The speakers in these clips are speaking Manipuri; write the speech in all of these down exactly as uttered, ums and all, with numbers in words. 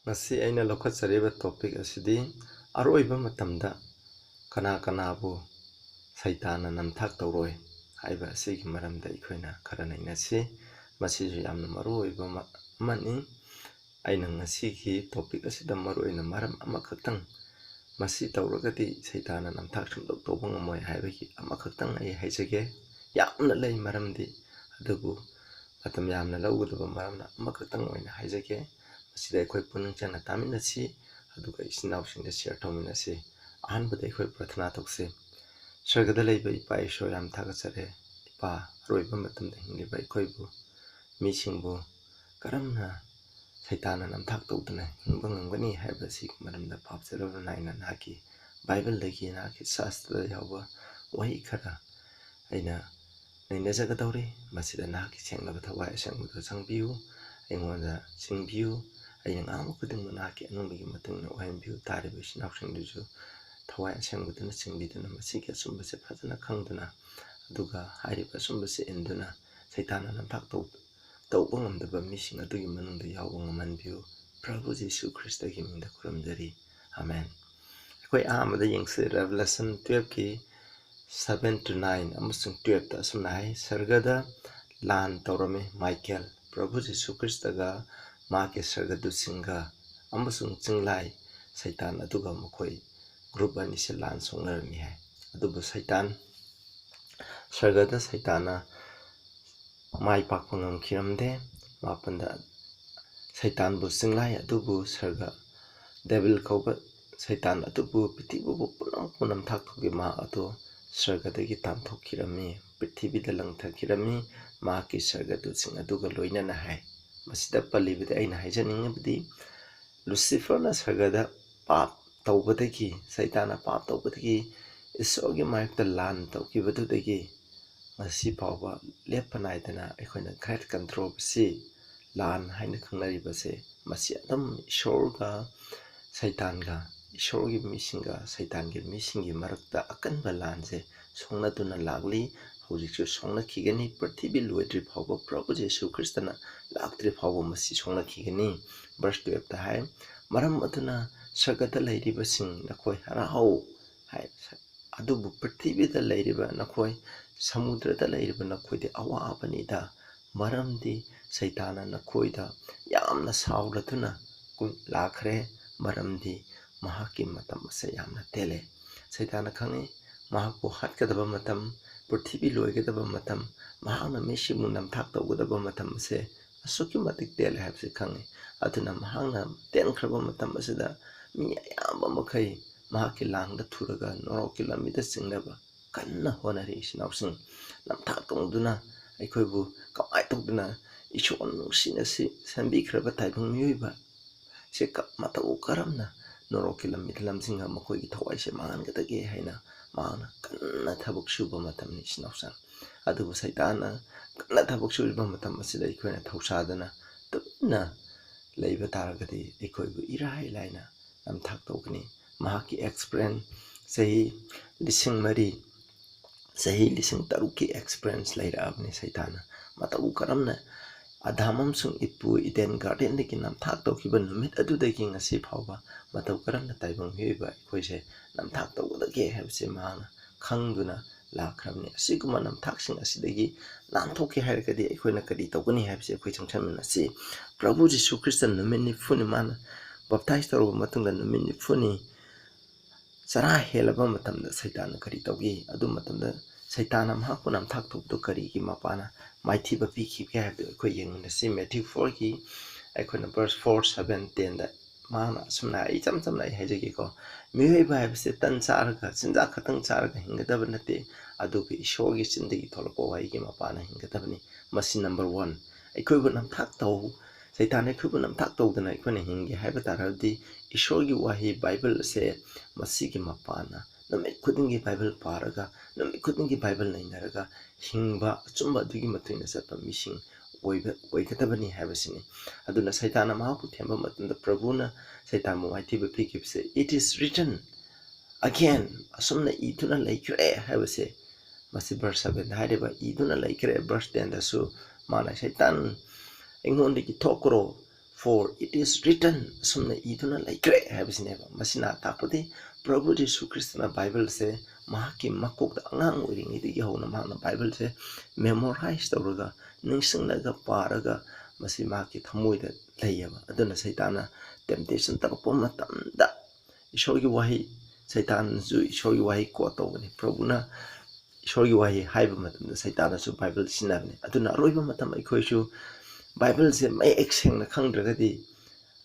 ꯉꯁꯤ ꯑꯩꯅ ꯂꯧꯈꯠꯆꯔꯤꯕ topic ꯑꯁꯤꯗꯤ ꯑꯔꯣꯏꯕ ꯃꯇꯝꯗ ꯀꯅꯥ ꯀꯅꯥꯕꯨ ꯁꯩꯇꯥꯟꯅ ꯅꯝꯊꯥꯛ ꯇꯧꯔꯣꯏ ꯍꯥꯏꯕ ꯑꯁꯤꯒꯤ ꯃꯔꯝꯗ ꯑꯩꯈꯣꯏꯅ ꯈꯔ ꯅꯩꯅꯁꯤ꯫ ꯃꯁꯤꯁꯨ ꯌꯥꯝꯅ ꯃꯔꯨ ꯑꯣꯏꯕ ꯑꯃ-, ꯑꯃꯅꯤ꯫ ꯑꯩꯅ ꯉꯁꯤꯒꯤ topic ꯑꯁꯤꯗ ꯃꯔꯨ ꯑꯣꯏꯅ ꯃꯔꯝ ꯑꯃꯈꯛꯇꯪ, ꯃꯁꯤ ꯇꯧꯔꯒꯗꯤ ꯁꯩꯇꯥꯟꯅ ꯅꯝꯊꯥꯛ ꯁꯨꯡꯇꯧ ꯇꯧꯕ ꯉꯝꯃꯣꯏ ꯍꯥꯏꯕꯒꯤ ꯑꯃꯈꯛꯇꯪ ꯑꯩ ꯍꯥꯏꯖꯒꯦ꯫ ꯌꯥꯝꯅ ꯂꯩ ꯃꯔꯝꯗꯤ, ꯑꯗꯨꯕꯨ ꯃꯇꯝ ꯌꯥꯝꯅ ꯂꯧꯒꯗꯕ ꯃꯔꯝꯅ ꯑꯃꯈꯛꯇꯪ ꯑꯣꯏꯅ ꯍꯥꯏꯖꯒꯦ꯫ ꯃꯁꯤꯗ ꯑꯩꯈꯣꯏ ꯄꯨꯛꯅꯤꯡ ꯆꯪꯅ ꯇꯥꯃꯤꯟꯅꯁꯤ, ꯑꯗꯨꯒ ꯏꯆꯤꯟ ꯏꯅꯥꯎꯁꯤꯡꯗ share ꯇꯧꯃꯤꯟꯅꯁꯤ꯫ ꯑꯍꯥꯟꯕꯗ ꯑꯩꯈꯣꯏ ꯄ꯭ꯔꯊꯅꯥ ꯇꯧꯁꯤ꯫ ꯁ꯭ꯋꯔꯒꯗ ꯂꯩꯕ ꯏꯄꯥ ꯏꯁꯣꯔ, ꯌꯥꯝ ꯊꯥꯒꯠꯆꯔꯤ꯫ ꯏꯄꯥ, ꯑꯔꯣꯏꯕ ꯃꯇꯝꯗ ꯍꯤꯡꯂꯤꯕ ꯑꯩꯈꯣꯏꯕꯨ, ꯃꯤꯁꯤꯡꯕꯨ ꯀꯔꯝꯅ ꯁꯩꯇꯥꯟꯅ ꯅꯝꯊꯥꯛ ꯇꯧꯗꯨꯅ ꯍꯤꯡꯕ ꯉꯝꯒꯅꯤ ꯍꯥꯏꯕ ꯑꯁꯤꯒꯤ ꯃꯔꯝꯗ ꯄꯥꯞ ꯆꯦꯜꯍꯧꯔ ꯅꯥꯏꯅ ꯅꯍꯥꯛꯀꯤ ꯕꯥꯏꯕꯜꯗꯒꯤ, ꯅꯍꯥꯛꯀꯤ ꯁꯥꯁꯇ꯭ꯔꯗ ꯌꯥꯎꯕ ꯋꯥꯍꯩ ꯈꯔ ꯑꯩꯅ ꯅꯩꯅꯖꯒꯗꯧꯔꯤ꯫ ꯃꯁꯤꯗ ꯅꯍꯥꯛꯀꯤ ꯁꯦꯡꯂꯕ ꯊꯋꯥꯏ ꯑꯁꯦꯡꯕꯗꯨ ꯆꯪꯕꯤꯌꯨ, ꯑꯩꯉꯣꯟꯗ ꯆꯤꯡꯕꯤꯌꯨ꯫ ꯑꯩꯅ ꯉꯥꯡꯕ ꯈꯨꯗꯤꯡꯃꯛ ꯅꯍꯥꯛꯀꯤ ꯑꯉꯝꯕꯒꯤ ꯃꯇꯨꯡ ꯏꯟꯅ ꯑꯣꯏꯍꯟꯕꯤꯌꯨ꯫ ꯇꯥꯔꯤꯕ ꯏꯆꯤꯟ ꯏꯅꯥꯎꯁꯤꯡꯗꯨꯁꯨ ꯊꯋꯥꯏ ꯑꯁꯦꯡꯕꯗꯨꯅ ꯆꯤꯡꯕꯤꯗꯨꯅ ꯃꯁꯤꯒꯤ ꯑꯆꯨꯝꯕꯁꯦ ꯐꯖꯅ ꯈꯪꯗꯨꯅ, ꯑꯗꯨꯒ ꯍꯥꯏꯔꯤꯕ ꯑꯆꯨꯝꯕꯁꯦ ꯏꯟꯗꯨꯅ ꯁꯩꯇꯥꯟꯅ ꯅꯝꯊꯥꯛ ꯇꯧ-, ꯇꯧꯕ ꯉꯝꯗꯕ ꯃꯤꯁꯤꯡ ꯑꯗꯨꯒꯤ ꯃꯅꯨꯡꯗ ꯌꯥꯎꯕ ꯉꯝꯍꯟꯕꯤꯌꯨ꯫ ꯄ꯭ꯔꯚꯨ ꯖꯤꯁꯨ ꯈ꯭ꯔꯤꯁꯇꯒꯤ ꯃꯤꯡꯗ ꯈꯨꯔꯨꯝꯖꯔꯤ꯫ ꯑꯃꯦꯟ꯫ ꯑꯩꯈꯣꯏ ꯑꯍꯥꯟꯕꯗ ꯌꯦꯡꯁꯤ, Revelation twelveꯀꯤ seven to nine ꯑꯃꯁꯨꯡ twelveꯇ ꯑꯁꯨꯝꯅ ꯍꯥꯏ, ꯁꯔꯒꯗ ꯂꯥꯟ ꯇꯧꯔꯝꯃꯤ꯫ ꯃꯥꯏꯀꯦꯜ, ꯄ꯭ꯔꯚꯨ ꯖꯤꯁꯨ ꯈ꯭ꯔꯤꯁꯇꯒ ꯃꯍꯥꯛꯀꯤ ꯁꯔꯒꯗꯨꯠꯁꯤꯡꯒ ꯑꯃꯁꯨꯡ ꯆꯤꯡꯂꯥꯏ ꯁꯩꯇꯥꯟ ꯑꯗꯨꯒ ꯃꯈꯣꯏ group ꯑꯅꯤꯁꯦ ꯂꯥꯟ ꯁꯣꯛꯅꯔꯝꯃꯤ ꯍꯥꯏ꯫ ꯑꯗꯨꯕꯨ ꯁꯩꯇꯥꯟ, ꯁꯔꯒꯗ ꯁꯩꯇꯥꯟꯅ ꯃꯥꯏ ꯄꯥꯛꯄ ꯉꯝꯈꯤꯔꯝꯗꯦ꯫ ꯃꯥꯄꯟꯗ, ꯁꯩꯇꯥꯟꯕꯨ, ꯆꯤꯡꯂꯥꯏ ꯑꯗꯨꯕꯨ ꯁꯔꯒ, devil ꯀꯧꯕ ꯁꯩꯇꯥꯟ ꯑꯗꯨꯕꯨ ꯄ꯭ꯔꯤꯊꯤꯕꯤꯕꯨ ꯄꯨꯝꯅꯃꯛꯄꯨ ꯅꯝꯊꯥꯛ ꯇꯧꯈꯤ꯫ ꯃꯍꯥꯛ ꯑꯗꯨ ꯁꯔꯒꯗꯒꯤ ꯇꯥꯟꯊꯣꯛꯈꯤꯔꯝꯃꯤ, ꯄ꯭ꯔꯤꯊꯤꯕꯤꯗ ꯂꯪꯊꯈꯤꯔꯝꯃꯤ, ꯃꯍꯥꯛꯀꯤ ꯁꯔꯒꯗꯨꯠꯁꯤꯡ ꯑꯗꯨꯒ ꯂꯣꯏꯅꯅ ꯍꯥꯏ꯫ ꯃꯁꯤꯗ ꯄꯜꯂꯤꯕꯗꯤ ꯑꯩꯅ ꯍꯥꯏꯖꯅꯤꯡꯉꯤꯕꯗꯤ, ꯂꯨꯁꯤꯐꯔꯅ ꯁꯔꯒꯗ ꯄꯥꯞ ꯇꯧꯕꯗꯒꯤ, ꯁꯩꯇꯥꯟꯅ ꯄꯥꯞ ꯇꯧꯕꯗꯒꯤ, ꯏꯁꯣꯔꯒꯤ ꯃꯥꯌꯣꯛꯇ ꯂꯥꯟ ꯇꯧꯈꯤꯕꯗꯨꯗꯒꯤ ꯉꯁꯤ ꯐꯥꯎꯕ ꯂꯦꯞꯄ ꯅꯥꯏꯗꯅ ꯑꯩꯈꯣꯏꯅ great controversy, ꯂꯥꯟ ꯍꯥꯏꯅ ꯈꯪꯅꯔꯤꯕꯁꯦ, ꯃꯁꯤ ꯑꯗꯨꯝ ꯏꯁꯣꯔꯒ ꯁꯩꯇꯥꯟꯒ ꯏꯁꯣꯔꯒꯤ ꯃꯤꯁꯤꯡꯒ ꯁꯩꯇꯥꯟꯒꯤ ꯃꯤꯁꯤꯡꯒꯤ ꯃꯔꯛꯇ ꯑꯀꯟꯕ ꯂꯥꯟꯁꯦ ꯁꯣꯛꯅꯗꯨꯅ ꯂꯥꯛꯂꯤ꯫ ꯍꯧꯖꯤꯛꯁꯨ ꯁꯣꯛꯅꯈꯤꯒꯅꯤ꯫ ꯄ꯭ꯔꯤꯊꯤꯕꯤ ꯂꯣꯏꯗ꯭ꯔꯤ ꯐꯥꯎꯕ, ꯄ꯭ꯔꯚꯨ ꯖꯤꯁꯨ ꯈ꯭ꯔꯤꯁꯇꯅ ꯂꯥꯛꯇ꯭ꯔꯤ ꯐꯥꯎꯕ ꯃꯁꯤ ꯁꯣꯛꯅꯈꯤꯒꯅꯤ꯫ ꯚꯔꯁ ꯇꯨꯌꯦꯜꯞꯇ ꯍꯥꯏ, "ꯃꯔꯝ ꯑꯗꯨꯅ ꯁꯔꯒꯗ ꯂꯩꯔꯤꯕꯁꯤꯡ, ꯅꯈꯣꯏ ꯍꯔꯥꯎ" ꯍꯥꯏ꯫ ꯑꯗꯨꯕꯨ ꯄ꯭ꯔꯤꯊꯤꯕꯤꯗ ꯂꯩꯔꯤꯕ ꯅꯈꯣꯏ, ꯁꯃꯨꯗ꯭ꯔꯗ ꯂꯩꯔꯤꯕ ꯅꯈꯣꯏꯗꯤ ꯑꯋꯥꯕꯅꯤꯗ, ꯃꯔꯝꯗꯤ ꯁꯩꯇꯥꯟꯅ ꯅꯈꯣꯏꯗ ꯌꯥꯝꯅ ꯁꯥꯎꯔꯗꯨꯅ ꯀꯨ-, ꯂꯥꯛꯈ꯭ꯔꯦ, ꯃꯔꯝꯗꯤ ꯃꯍꯥꯛꯀꯤ ꯃꯇꯝ ꯑꯁꯦ ꯌꯥꯝꯅ ꯇꯦꯜꯂꯦ꯫ ꯁꯩꯇꯥꯟꯅ ꯈꯪꯉꯤ, ꯃꯍꯥꯛꯄꯨ ꯍꯥꯠꯀꯗꯕ ꯃꯇꯝ, ꯄ꯭ꯔꯤꯊꯤꯕꯤ ꯂꯣꯏꯒꯗꯕ ꯃꯇꯝ, ꯃꯍꯥꯛꯅ ꯃꯤꯁꯤꯡꯕꯨ ꯅꯝꯊꯥꯛ ꯇꯧꯒꯗꯕ ꯃꯇꯝ ꯑꯁꯦ ꯑꯁꯨꯛꯀꯤ ꯃꯇꯤꯛ ꯇꯦꯜꯂꯦ ꯍꯥꯏꯕꯁꯤ ꯈꯪꯉꯤ꯫ ꯑꯗꯨꯅ ꯃꯍꯥꯛꯅ ꯇꯦꯟꯈ꯭ꯔꯕ ꯃꯇꯝ ꯑꯁꯤꯗ ꯃꯤ ꯑꯌꯥꯝꯕ ꯃꯈꯩ ꯃꯍꯥꯛꯀꯤ ꯂꯥꯡꯗ ꯊꯨꯔꯒ ꯅꯣꯔꯣꯛꯀꯤ ꯂꯝꯕꯤꯗ ꯆꯤꯡꯅꯕ ꯀꯟꯅ ꯍꯣꯠꯅꯔꯤ꯫ ꯏꯆꯤꯟ ꯏꯅꯥꯎꯁꯤꯡ, ꯅꯝꯊꯥꯛ ꯇꯧꯗꯨꯅ ꯑꯩꯈꯣꯏꯕꯨ ꯀꯃꯥꯏꯅ ꯇꯧꯗꯅ ꯏꯁꯣꯔ ꯅꯨꯡꯁꯤꯅ ꯁꯤ ꯁꯦꯝꯕꯤꯈ꯭ꯔꯕ ꯇꯥꯏꯕꯪ ꯃꯤꯑꯣꯏꯕ ꯁꯤ ꯀ-, ꯃꯇꯧ ꯀꯔꯝꯅ ꯅꯣꯔꯣꯛꯀꯤ ꯂꯝꯕꯤꯗ ꯂꯝꯖꯤꯡꯉ ꯃꯈꯣꯏꯒꯤ ꯊꯋꯥꯏꯁꯦ ꯃꯥꯡꯍꯟꯒꯗꯒꯦ ꯍꯥꯏꯅ ꯃꯍꯥꯛꯅ ꯀꯟꯅ ꯊꯕꯛ ꯁꯨꯕ ꯃꯇꯝꯅꯤ꯫ ꯏꯆꯤꯟ ꯏꯅꯥꯎꯁꯤꯡ, ꯑꯗꯨꯕꯨ ꯁꯩꯇꯥꯟꯅ ꯀꯟꯅ ꯊꯕꯛ ꯁꯨꯔꯤꯕ ꯃꯇꯝ ꯑꯁꯤꯗ ꯑꯩꯈꯣꯏꯅ ꯊꯧꯁꯥꯗꯅ ꯇꯨꯃꯤꯟꯅ ꯂꯩꯕ ꯇꯥꯔꯒꯗꯤ ꯑꯩꯈꯣꯏꯕꯨ ꯏꯔꯥꯏ ꯂꯥꯏꯅ ꯅꯝꯊꯥꯛ ꯇꯧꯒꯅꯤ꯫ ꯃꯍꯥꯛꯀꯤ ꯑꯦꯛꯁꯄꯤꯔꯤꯌꯦꯟꯁ ꯆꯍꯤ ꯂꯤꯁꯤꯡ ꯃꯔꯤ, ꯆꯍꯤ ꯂꯤꯁꯤꯡ ꯇꯔꯨꯛꯀꯤ ꯑꯦꯛꯁꯄꯤꯔꯤꯌꯦꯟꯁ ꯂꯩꯔꯛꯑꯕꯅꯤ ꯁꯩꯇꯥꯟꯅ꯫ ꯃꯇꯧ ꯀꯔꯝꯅ ꯑꯗꯥꯝ ꯑꯃꯁꯨꯡ ꯏꯞꯄꯨ ꯏꯗꯦꯟ ꯒꯥꯔꯗꯦꯟꯗꯒꯤ ꯅꯝꯊꯥꯛ ꯇꯧꯈꯤꯕ ꯅꯨꯃꯤꯠ ꯑꯗꯨꯗꯒꯤ ꯉꯁꯤ ꯐꯥꯎꯕ ꯃꯇꯧ ꯀꯔꯝꯅ ꯇꯥꯏꯕꯪ ꯃꯤꯑꯣꯏꯕ ꯑꯩꯈꯣꯏꯁꯦ ꯅꯝꯊꯥꯛ ꯇꯧꯒꯗꯒꯦ ꯍꯥꯏꯕꯁꯦ ꯃꯍꯥꯛꯅ ꯈꯪꯗꯨꯅ ꯂꯥꯛꯈ꯭ꯔꯕꯅꯤ꯫ ꯑꯁꯤꯒꯨꯝꯕ ꯅꯝꯊꯥꯛꯁꯤꯡ ꯑꯁꯤꯗꯒꯤ ꯅꯥꯟꯊꯣꯛꯀꯦ ꯍꯥꯏꯔꯒꯗꯤ ꯑꯩꯈꯣꯏꯅ ꯀꯔꯤ ꯇꯧꯒꯅꯤ ꯍꯥꯏꯕꯁꯤ ꯑꯩꯈꯣꯏ ꯆꯪꯁꯤꯟꯃꯤꯟꯅꯁꯤ꯫ ꯄ꯭ꯔꯚꯨ ꯖꯤꯁꯨ ꯈ꯭ꯔꯤꯁꯇ ꯅꯨꯃꯤꯠ ꯅꯤꯐꯨꯅꯤ ꯃꯥꯅ ꯕꯞꯇꯥꯏꯁ ꯇꯧꯔꯕ ꯃꯇꯨꯡꯗ ꯅꯨꯃꯤꯠ ꯅꯤꯐꯨꯅꯤ ꯆꯔꯥ ꯍꯦꯜꯂꯕ ꯃꯇꯝꯗ ꯁꯩꯇꯥꯟꯅ ꯀꯔꯤ ꯇꯧꯒꯦ? ꯑꯗꯨ ꯃꯇꯝꯗ ꯁꯩꯇꯥꯟꯅ ꯃꯍꯥꯛꯄꯨ ꯅꯝꯊꯥꯛ ꯇꯧꯕꯗꯨ ꯀꯔꯤꯒꯤ ꯃꯄꯥꯅ ꯃꯥꯏꯊꯤꯕ ꯄꯤꯈꯤꯕꯒꯦ ꯍꯥꯏꯕꯗꯨ ꯑꯩꯈꯣꯏ ꯌꯦꯡꯃꯤꯟꯅꯁꯤ꯫ ꯃꯦꯊ꯭ꯌꯨ ꯐꯣꯔꯒꯤ ꯑꯩꯈꯣꯏꯅ ꯚꯔꯁ ꯐꯣꯔ, ꯁꯚꯦꯟ, ꯇꯦꯟꯗ ꯃꯍꯥꯛꯅ ꯑꯁꯨꯝꯅ ꯍꯥꯏ, ꯏꯆꯝ ꯆꯝꯅ ꯑꯩ ꯍꯥꯏꯖꯒꯦꯀꯣ, ꯃꯤꯑꯣꯏꯕ ꯍꯥꯏꯕꯁꯦ ꯇꯟ ꯆꯥꯔꯒ, ꯆꯤꯟꯖꯥꯛ ꯈꯛꯇꯪ ꯆꯥꯔꯒ ꯍꯤꯡꯒꯗꯕ ꯅꯠꯇꯦ, ꯑꯗꯨꯒ ꯏꯁꯣꯔꯒꯤ ꯆꯤꯟꯗꯒꯤ ꯊꯣꯛꯂꯛꯄ ꯋꯥꯍꯩꯒꯤ ꯃꯄꯥꯅ ꯍꯤꯡꯒꯗꯕꯅꯤ꯫ ꯃꯁꯤ ꯅꯝꯕꯔ ꯋꯥꯟ꯫ ꯑꯩꯈꯣꯏꯕꯨ ꯅꯝꯊꯥꯛ ꯇꯧ, ꯁꯩꯇꯥꯟꯅ ꯑꯩꯈꯣꯏꯕꯨ ꯅꯝꯊꯥꯛ ꯇꯧꯗꯅ ꯑꯩꯈꯣꯏꯅ ꯍꯤꯡꯒꯦ ꯍꯥꯏꯕ ꯇꯥꯔꯕꯗꯤ, ꯏꯁꯣꯔꯒꯤ ꯋꯥꯍꯩ ꯕꯥꯏꯕꯜ ꯑꯁꯦ ꯃꯁꯤꯒꯤ ꯃꯄꯥꯅ ꯅꯨꯃꯤꯠ ꯈꯨꯗꯤꯡꯒꯤ ꯕꯥꯏꯕꯜ ꯄꯥꯔꯒ, ꯅꯨꯃꯤꯠ ꯈꯨꯗꯤꯡꯒꯤ ꯕꯥꯏꯕꯜ ꯅꯩꯅꯔꯒ ꯍꯤꯡꯕ, ꯑꯆꯨꯝꯕ ꯑꯗꯨꯒꯤ ꯃꯇꯨꯡ ꯏꯟꯅ ꯆꯠꯄ ꯃꯤꯁꯤꯡ ꯑꯣꯏꯕ ꯑꯣꯏꯒꯗꯕꯅꯤ ꯍꯥꯏꯕꯁꯤꯅꯤ꯫ ꯑꯗꯨꯅ ꯁꯩꯇꯥꯟꯅ ꯃꯍꯥꯛꯄꯨ ꯊꯦꯝꯕ ꯃꯇꯝꯗ ꯄ꯭ꯔꯚꯨꯅ ꯁꯩꯇꯥꯟꯕꯨ ꯃꯥꯏꯊꯤꯕ ꯄꯤꯈꯤꯕꯁꯦ, "It is written again, ꯑꯁꯨꯝꯅ ꯏꯗꯨꯅ ꯂꯩꯈ꯭ꯔꯦ" ꯍꯥꯏꯕꯁꯦ, ꯃꯁꯤ verse sevenꯗ ꯍꯥꯏꯔꯤꯕ "ꯏꯗꯨꯅ ꯂꯩꯈ꯭ꯔꯦ", verse tenꯗꯁꯨ ꯃꯥꯅ, "ꯁꯩꯇꯥꯟ, ꯑꯩꯉꯣꯟꯗꯒꯤ ꯊꯣꯛꯈ꯭ꯔꯣ, for it is written, ꯑꯁꯨꯝꯅ ꯏꯗꯨꯅ ꯂꯩꯈ꯭ꯔꯦ" ꯍꯥꯏꯕꯁꯤꯅꯦꯕ꯫ ꯃꯁꯤꯅ ꯇꯥꯛꯄꯗꯤ ꯄ꯭ꯔꯚꯨ ꯖꯤꯁꯨ ꯈ꯭ꯔꯤꯁꯇꯅ ꯕꯥꯏꯕꯜꯁꯦ ꯃꯍꯥꯛꯀꯤ ꯃꯀꯣꯛꯇ, ꯑꯉꯥꯡ ꯑꯣꯏꯔꯤꯉꯩꯗꯒꯤ ꯍꯧꯅ ꯃꯍꯥꯛꯅ ꯕꯥꯏꯕꯜꯁꯦ memorize ꯇꯧꯔꯒ, ꯅꯤꯡꯁꯤꯡꯂꯒ, ꯄꯥꯔꯒ, ꯃꯁꯤ ꯃꯍꯥꯛꯀꯤ ꯊꯃꯣꯏꯗ ꯂꯩꯌꯦꯕ꯫ ꯑꯗꯨꯅ ꯁꯩꯇꯥꯟꯅ temptation ꯇꯧꯔꯛꯄ ꯃꯇꯝꯗ ꯏꯁꯣꯔꯒꯤ ꯋꯥꯍꯩ, ꯁꯩꯇꯥꯟꯁꯨ ꯏꯁꯣꯔꯒꯤ ꯋꯥꯍꯩ quote ꯇꯧꯕꯅꯤ꯫ ꯄ꯭ꯔꯚꯨꯅ ꯏꯁꯣꯔꯒꯤ ꯋꯥꯍꯩ ꯍꯥꯏꯕ ꯃꯇꯝꯗ ꯁꯩꯇꯥꯟꯅꯁꯨ ꯕꯥꯏꯕꯜ ꯁꯤꯖꯤꯟꯅꯕꯅꯤ꯫ ꯑꯗꯨꯅ ꯑꯔꯣꯏꯕ ꯃꯇꯝ ꯑꯩꯈꯣꯏꯁꯨ ꯕꯥꯏꯕꯜꯁꯦ ꯃꯌꯦꯛ ꯁꯦꯡꯅ ꯈꯪꯗ꯭ꯔꯒꯗꯤ,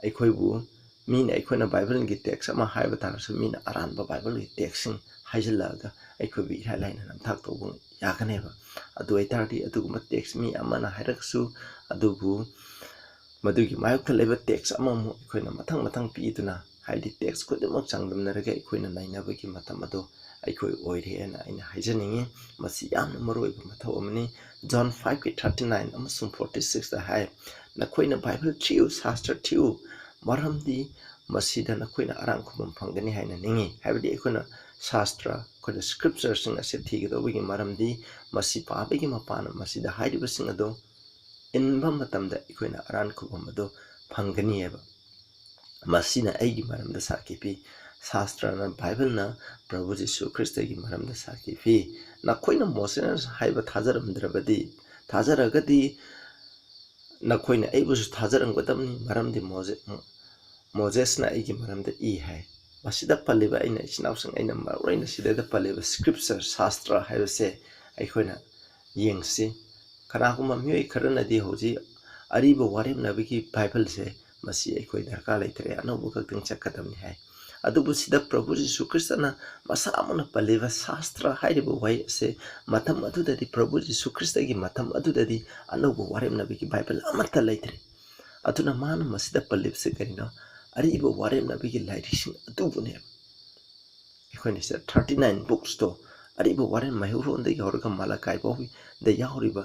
ꯑꯩꯈꯣꯏꯕꯨ ꯃꯤꯅ, ꯑꯩꯈꯣꯏꯅ ꯕꯥꯏꯕꯜꯒꯤ text ꯑꯃ ꯍꯥꯏꯕ ꯇꯥꯔꯁꯨ, ꯃꯤꯅ ꯑꯔꯥꯟꯕ ꯕꯥꯏꯕꯜꯒꯤ textꯁꯤꯡ ꯍꯥꯏꯖꯤꯜꯂꯛꯑꯒ ꯑꯩꯈꯣꯏꯕꯨ ꯏꯔꯥꯏ ꯂꯥꯏꯅ ꯅꯝꯊꯥꯛ ꯇꯧꯕ ꯌꯥꯒꯅꯦꯕ꯫ ꯑꯗꯨ ꯑꯣꯏꯇꯥꯔꯗꯤ, ꯑꯗꯨꯒꯨꯝꯕ text ꯃꯤ ꯑꯃꯅ ꯍꯥꯏꯔꯛꯁꯨ, ꯑꯗꯨꯕꯨ ꯃꯗꯨꯒꯤ ꯃꯥꯌꯣꯛꯇ ꯂꯩꯕ text ꯑꯃꯃꯨꯛ ꯑꯩꯈꯣꯏꯅ ꯃꯊꯪ ꯃꯊꯪ ꯄꯤꯗꯨꯅ, ꯍꯥꯏꯗꯤ text ꯈꯨꯗꯤꯡꯃꯛ ꯆꯥꯡꯗꯝꯅꯔꯒ ꯑꯩꯈꯣꯏꯅ ꯅꯩꯅꯕꯒꯤ ꯃꯇꯝ ꯑꯗꯨ ꯑꯩꯈꯣꯏ ꯑꯣꯏꯔꯦꯅ ꯑꯩꯅ ꯍꯥꯏꯖꯅꯤꯡꯉꯤ꯫ ꯃꯁꯤ ꯌꯥꯝꯅ ꯃꯔꯨꯑꯣꯏꯕ ꯃꯊꯧ ꯑꯃꯅꯤ꯫ John fiveꯀꯤ thirty nine ꯑꯃꯁꯨꯡ forty sixꯇ ꯍꯥꯏ, "ꯅꯈꯣꯏꯅ ꯕꯥꯏꯕꯜ ꯊꯤꯌꯨ, ꯁꯥꯁꯇ꯭ꯔ ꯊꯤꯌꯨ, ꯃꯔꯝꯗꯤ ꯃꯁꯤꯗ ꯅꯈꯣꯏꯅ ꯑꯔꯥꯝ ꯈꯨꯕꯝ ꯐꯪꯒꯅꯤ" ꯍꯥꯏꯅ ꯅꯤꯡꯏ꯫ ꯍꯥꯏꯕꯗꯤ ꯑꯩꯈꯣꯏꯅ ꯁꯥꯁꯇ꯭ꯔ, ꯑꯩꯈꯣꯏꯅ scriptureꯁꯤꯡ ꯑꯁꯤ ꯊꯤꯒꯗꯧꯕꯒꯤ ꯃꯔꯝꯗꯤ ꯃꯁꯤ ꯄꯥꯕꯒꯤ ꯃꯄꯥꯟꯅ ꯃꯁꯤꯗ ꯍꯥꯏꯔꯤꯕꯁꯤꯡ ꯑꯗꯨ ꯏꯟꯕ ꯃꯇꯝꯗ ꯑꯩꯈꯣꯏꯅ ꯑꯔꯥꯝ ꯈꯨꯕꯝ ꯑꯗꯨ ꯐꯪꯒꯅꯤꯑꯕ꯫ "ꯃꯁꯤꯅ ꯑꯩꯒꯤ ꯃꯔꯝꯗ ꯁꯥꯈꯤ ꯄꯤ"꯫ ꯁꯥꯁꯇ꯭ꯔꯅ, ꯕꯥꯏꯕꯜꯅ ꯄ꯭ꯔꯚꯨ ꯖꯤꯁꯨ ꯈ꯭ꯔꯤꯁꯇꯒꯤ ꯃꯔꯝꯗ ꯁꯥꯈꯤ ꯄꯤ꯫ "ꯅꯈꯣꯏꯅ ꯃꯣꯁꯦꯁꯅ ꯍꯥꯏꯕ ꯊꯥꯖꯔꯝꯗ꯭ꯔꯕꯗꯤ, ꯊꯥꯖꯔꯒꯗꯤ ꯅꯈꯣꯏꯅ ꯑꯩꯕꯨꯁꯨ ꯊꯥꯖꯔꯝꯒꯗꯕꯅꯤ, ꯃꯔꯝꯗꯤ ꯃꯣꯖꯦ-, ꯃꯣꯖꯦꯁꯅ ꯑꯩꯒꯤ ꯃꯔꯝꯗ ꯏ" ꯍꯥꯏ꯫ ꯃꯁꯤꯗ ꯄꯜꯂꯤꯕ, ꯑꯩꯅ ꯏꯆꯤꯟ ꯏꯅꯥꯎꯁꯤꯡ, ꯑꯩꯅ ꯃꯔꯨ ꯑꯣꯏꯅ ꯁꯤꯗꯩꯗ ꯄꯜꯂꯤꯕ scripture, ꯁꯥꯁꯇ꯭ꯔ ꯍꯥꯏꯕꯁꯦ ꯑꯩꯈꯣꯏꯅ ꯌꯦꯡꯁꯤ꯫ ꯀꯅꯥꯒꯨꯝꯕ ꯃꯤꯑꯣꯏ ꯈꯔꯅꯗꯤ ꯍꯧꯖꯤꯛ ꯑꯔꯤꯕ ꯋꯥꯔꯦꯞꯅꯕꯒꯤ ꯕꯥꯏꯕꯜꯁꯦ, ꯃꯁꯤ ꯑꯩꯈꯣꯏ ꯗꯔꯀꯥꯔ ꯂꯩꯇ꯭ꯔꯦ, ꯑꯅꯧꯕ ꯈꯛꯇꯪ ꯆꯠꯀꯗꯕꯅꯤ ꯍꯥꯏ꯫ ꯑꯗꯨꯕꯨ ꯁꯤꯗ ꯄ꯭ꯔꯚꯨ ꯖꯤꯁꯨ ꯈ꯭ꯔꯤꯁꯇꯅ ꯃꯁꯥꯃꯛꯅ ꯄꯜꯂꯤꯕ ꯁꯥꯁꯇ꯭ꯔ ꯍꯥꯏꯔꯤꯕ ꯋꯥꯍꯩ ꯑꯁꯦ, ꯃꯇꯝ ꯑꯗꯨꯗꯗꯤ, ꯄ꯭ꯔꯚꯨ ꯖꯤꯁꯨ ꯈ꯭ꯔꯤꯁꯇꯒꯤ ꯃꯇꯝ ꯑꯗꯨꯗꯗꯤ ꯑꯅꯧꯕ ꯋꯥꯔꯦꯞꯅꯕꯒꯤ ꯕꯥꯏꯕꯜ ꯑꯃꯠꯇ ꯂꯩꯇ꯭ꯔꯤ꯫ ꯑꯗꯨꯅ ꯃꯥꯅ ꯃꯁꯤꯗ ꯄꯜꯂꯤꯕꯁꯤ ꯀꯔꯤꯅꯣ? ꯑꯔꯤꯕ ꯋꯥꯔꯦꯞꯅꯕꯒꯤ ꯂꯥꯏꯔꯤꯛꯁꯤꯡ ꯑꯗꯨꯕꯨꯅꯦꯕ꯫ ꯑꯩꯈꯣꯏꯅ ꯁꯤꯗ thirty nine booksꯇꯣ, ꯑꯔꯤꯕ ꯋꯥꯔꯦꯞ ꯃꯩꯍꯧꯔꯣꯟꯗꯒꯤ ꯍꯧꯔꯒ ꯃꯥꯂꯀꯥꯏ ꯐꯥꯎꯕꯗ ꯌꯥꯎꯔꯤꯕ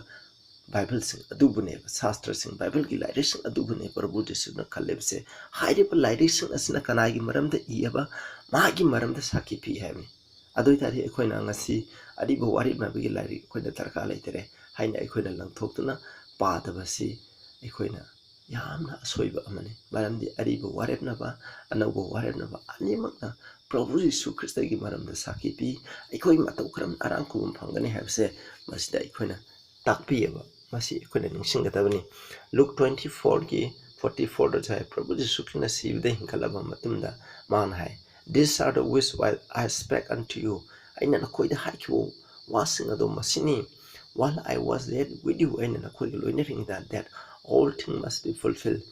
ꯕꯥꯏꯕꯜꯁꯤꯡ ꯑꯗꯨꯕꯨꯅꯦꯕ, ꯁꯥꯁꯇ꯭ꯔꯁꯤꯡ, ꯕꯥꯏꯕꯜꯒꯤ ꯂꯥꯏꯔꯤꯛꯁꯤꯡ ꯑꯗꯨꯕꯨꯅꯦꯕ ꯄ꯭ꯔꯚꯨ ꯖꯤꯁꯨꯅ ꯈꯜꯂꯤꯕꯁꯦ꯫ ꯍꯥꯏꯔꯤꯕ ꯂꯥꯏꯔꯤꯛꯁꯤꯡ ꯑꯁꯤꯅ ꯀꯅꯥꯒꯤ ꯃꯔꯝꯗ ꯏꯑꯕ? ꯃꯥꯒꯤ ꯃꯔꯝꯗ ꯁꯥꯈꯤ ꯄꯤ ꯍꯥꯏꯕꯅꯤ꯫ ꯑꯗꯨ ꯑꯣꯏ ꯇꯥꯔꯗꯤ ꯑꯩꯈꯣꯏꯅ ꯉꯁꯤ ꯑꯔꯤꯕ ꯋꯥꯔꯦꯞꯅꯕꯒꯤ ꯂꯥꯏꯔꯤꯛ ꯑꯩꯈꯣꯏꯅ ꯗꯔꯀꯥꯔ ꯂꯩꯇꯔꯦ ꯍꯥꯏꯅ ꯑꯩꯈꯣꯏꯅ ꯂꯪꯊꯣꯛꯇꯨꯅ ꯄꯥꯗꯕꯁꯤ ꯑꯩꯈꯣꯏꯅ ꯌꯥꯝꯅ ꯑꯁꯣꯏꯕ ꯑꯃꯅꯤ꯫ ꯃꯔꯝꯗꯤ ꯑꯔꯤꯕ ꯋꯥꯔꯦꯞꯅꯕ, ꯑꯅꯧꯕ ꯋꯥꯔꯦꯞꯅꯕ ꯑꯅꯤꯃꯛꯅ ꯄ꯭ꯔꯚꯨ ꯖꯤꯁꯨ ꯈ꯭ꯔꯤꯁꯇꯒꯤ ꯃꯔꯝꯗ ꯁꯥꯈꯤ ꯄꯤ꯫ ꯑꯩꯈꯣꯏ ꯃꯇꯧ ꯀꯔꯝꯅ ꯑꯔꯥꯝ ꯈꯨꯕꯝ ꯐꯪꯒꯅꯤ ꯍꯥꯏꯕꯁꯦ ꯃꯁꯤꯗ ꯑꯩꯈꯣꯏꯅ ꯇꯥꯛꯄꯤꯑꯕ꯫ ꯃꯁꯤ ꯑꯩꯈꯣꯏꯅ ꯅꯤꯡꯁꯤꯡꯒꯗꯕꯅꯤ꯫ ꯂꯨꯛ twenty fourꯒꯤ forty fourꯗꯁꯨ ꯍꯥꯏ, ꯄ꯭ꯔꯚꯨ ꯖꯤꯁꯨ ꯈ꯭ꯔꯤꯁꯇꯅ ꯁꯤꯕꯗ ꯍꯤꯡꯒꯠꯂꯕ ꯃꯇꯨꯡꯗ ꯃꯥꯅ ꯍꯥꯏ, "These are the which while I spake unto you," ꯑꯩꯅ ꯅꯈꯣꯏꯗ ꯍꯥꯏꯈꯤꯕ ꯋꯥꯁꯤꯡ ꯑꯗꯣ ꯃꯁꯤꯅꯤ꯫ "While I was yet with you," ꯑꯩꯅ ꯅꯈꯣꯏꯒ ꯂꯣꯏꯅꯔꯤꯉꯩꯗ, "that all thing must be fulfilled."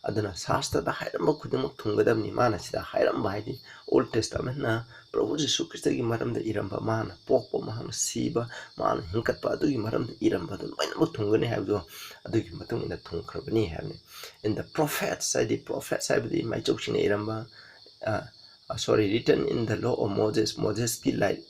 ꯑꯗꯨꯅ ꯁꯥꯁꯇ꯭ꯔꯗ ꯍꯥꯏꯔꯝꯕ ꯈꯨꯗꯤꯡꯃꯛ ꯊꯨꯡꯒꯗꯕꯅꯤ꯫ ꯃꯥꯅ ꯁꯤꯗ ꯍꯥꯏꯔꯝꯕ ꯍꯥꯏꯗꯤ Old Testamentꯅ ꯄ꯭ꯔꯚꯨ ꯖꯤꯁꯨ ꯈ꯭ꯔꯤꯁꯇꯒꯤ ꯃꯔꯝꯗ ꯏꯔꯝꯕ, ꯃꯥꯅ ꯄꯣꯛꯄ, ꯃꯍꯥꯛꯅ ꯁꯤꯕ, ꯃꯥꯅ ꯍꯤꯡꯒꯠꯄ ꯑꯗꯨꯒꯤ ꯃꯔꯝꯗ ꯏꯔꯝꯕ ꯑꯗꯨ ꯂꯣꯏꯅꯃꯛ ꯊꯨꯡꯒꯅꯤ ꯍꯥꯏꯕꯗꯣ ꯑꯗꯨꯒꯤ ꯃꯇꯨꯡ ꯏꯟꯅ ꯊꯨꯡꯈ꯭ꯔꯕꯅꯤ ꯍꯥꯏꯕꯅꯤ꯫ In the prophets ꯍꯥꯏꯗꯤ prophets ꯍꯥꯏꯕꯗꯤ ꯃꯥꯏꯆꯧꯁꯤꯡꯅ ꯏꯔꯝꯕ, ꯑ, ꯑ, sorry, written in the law of Moses, ꯃꯣꯖꯦꯁꯀꯤ ꯂꯥꯏ-,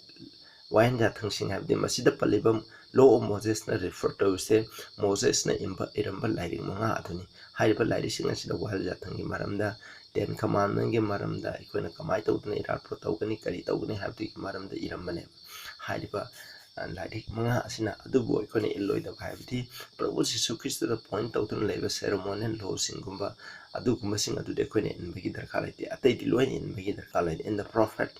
ꯋꯥꯍꯦꯟꯖꯥꯊꯪꯁꯤꯡ ꯍꯥꯏꯕꯗꯤ ꯃꯁꯤꯗ ꯄꯜꯂꯤꯕ law of Mosesꯅ refer ꯇꯧꯔꯤꯁꯦ ꯃꯣꯖꯦꯁꯅ ꯏꯝꯕ-, ꯏꯔꯝꯕ ꯂꯥꯏꯔꯤꯛ ꯃꯉꯥ ꯑꯗꯨꯅꯤ꯫ ꯍꯥꯏꯔꯤꯕ ꯂꯥꯏꯔꯤꯛꯁꯤꯡ ꯑꯁꯤꯗ ꯋꯥꯍꯦꯟꯖꯥꯊꯪꯒꯤ ꯃꯔꯝꯗ, Ten Commandmentꯀꯤ ꯃꯔꯝꯗ, ꯑꯩꯈꯣꯏꯅ ꯀꯃꯥꯏꯅ ꯇꯧꯗꯅ ꯏꯔꯥꯠꯄ ꯇꯧꯒꯅꯤ, ꯀꯔꯤ ꯇꯧꯒꯅꯤ ꯍꯥꯏꯕꯗꯨꯒꯤ ꯃꯔꯝꯗ ꯏꯔꯝꯕꯅꯦꯕ꯫ ꯍꯥꯏꯔꯤꯕ, ꯑ, ꯂꯥꯏꯔꯤꯛ ꯃꯉꯥ ꯑꯁꯤꯅ꯫ ꯑꯗꯨꯕꯨ ꯑꯩꯈꯣꯏꯅ ꯏꯜꯂꯣꯏꯗꯕ ꯍꯥꯏꯕꯗꯤ ꯄ꯭ꯔꯚꯨ ꯖꯤꯁꯨ ꯈ꯭ꯔꯤꯁꯇꯗ point ꯇꯧꯗꯨꯅ ꯂꯩꯕ ceremonial lawꯁꯤꯡꯒꯨꯝꯕ ꯑꯗꯨꯒꯨꯝꯕꯁꯤꯡ ꯑꯗꯨꯗꯤ ꯑꯩꯈꯣꯏꯅ ꯏꯟꯕꯒꯤ ꯗꯔꯀꯥꯔ ꯂꯩꯇꯦ꯫ ꯑꯇꯩꯗꯤ ꯂꯣꯏꯅ ꯏꯟꯕꯒꯤ ꯗꯔꯀꯥꯔ ꯂꯩꯇꯦ꯫ In the prophet,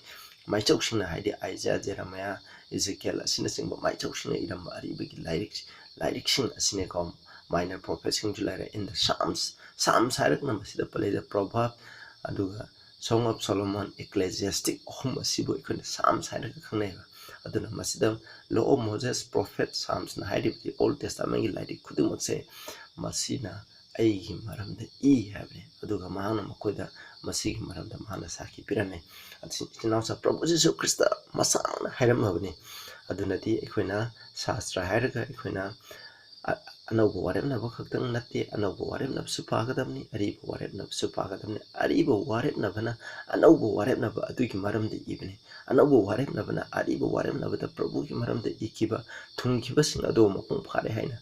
ꯃꯥꯏꯆꯧꯁꯤꯡꯅ ꯍꯥꯏꯗꯤ ꯑꯥꯏꯖꯥꯌꯥ, ꯖꯦꯔꯦꯃꯤꯌꯥ, ꯏꯖꯦꯀꯤꯌꯦꯜ ꯑꯁꯤꯅꯆꯤꯡꯕ ꯃꯥꯏꯆꯧꯁꯤꯡꯅ ꯏꯔꯝꯕ ꯑꯔꯤꯕꯒꯤ ꯂꯥꯏꯔꯤꯛ, ꯂꯥꯏꯔꯤꯛꯁꯤꯡ ꯑꯁꯤꯅꯦꯀꯣ꯫ Minor prophetꯁꯤꯡꯁꯨ ꯂꯩꯔꯦ꯫ In the Psalms, Psalms ꯍꯥꯏꯔꯒꯅ ꯃꯁꯤꯗ ꯄꯜꯂꯤꯕ Proverb, ꯑꯗꯨꯒ Song of Solomon, Ecclesiastic ꯑꯍꯨꯝ ꯑꯁꯤꯕꯨ ꯑꯩꯈꯣꯏꯅ Psalms ꯍꯥꯏꯔꯒ ꯈꯪꯅꯩꯕ꯫ ꯑꯗꯨꯅ ꯃꯁꯤꯗ Law of Moses, Prophet, Psalmsꯅ ꯍꯥꯏꯔꯤꯕꯗꯤ Old Testamentꯀꯤ ꯂꯥꯏꯔꯤꯛ ꯈꯨꯗꯤꯡꯃꯛꯁꯦ ꯃꯁꯤꯅ ꯑꯩꯒꯤ ꯃꯔꯝꯗ ꯏ ꯍꯥꯏꯕꯅꯤ꯫ ꯑꯗꯨꯒ ꯃꯍꯥꯛꯅ ꯃꯈꯣꯏꯗ ꯃꯁꯤꯒꯤ ꯃꯔꯝꯗ ꯃꯍꯥꯛꯅ ꯁꯥꯈꯤ ꯄꯤꯔꯝꯃꯤ꯫ ꯑꯗꯨ ꯏꯆꯤꯟ ꯏꯅꯥꯎꯁꯥ ꯄ꯭ꯔꯚꯨ ꯖꯤꯁꯨ ꯈ꯭ꯔꯤꯁꯇ ꯃꯁꯥꯃꯛꯅ ꯍꯥꯏꯔꯝꯃꯕꯅꯤ꯫ ꯑꯗꯨꯅꯗꯤ ꯑꯩꯈꯣꯏꯅ ꯁꯥꯁꯇ꯭ꯔ ꯍꯥꯏꯔꯒ ꯑꯩꯈꯣꯏꯅ ꯑ-, ꯑꯅꯧꯕ ꯋꯥꯔꯦꯞꯅꯕ ꯈꯛꯇꯪ ꯅꯠꯇꯦ, ꯑꯅꯧꯕ ꯋꯥꯔꯦꯞꯅꯕꯁꯨ ꯄꯥꯒꯗꯕꯅꯤ, ꯑꯔꯤꯕ ꯋꯥꯔꯦꯞꯅꯕꯁꯨ ꯄꯥꯒꯗꯕꯅꯤ꯫ ꯑꯔꯤꯕ ꯋꯥꯔꯦꯞꯅꯕꯅ ꯑꯅꯧꯕ ꯋꯥꯔꯦꯞꯅꯕ ꯑꯗꯨꯒꯤ ꯃꯔꯝꯗ ꯏꯕꯅꯤ꯫ ꯑꯅꯧꯕ ꯋꯥꯔꯦꯞꯅꯕꯅ ꯑꯔꯤꯕ ꯋꯥꯔꯦꯞꯅꯕꯗ ꯄ꯭ꯔꯚꯨꯒꯤ ꯃꯔꯝꯗ ꯏꯈꯤꯕ, ꯊꯨꯡꯈꯤꯕꯁꯤꯡ ꯑꯗꯨ ꯃꯄꯨꯡ ꯐꯥꯔꯦ ꯍꯥꯏꯅ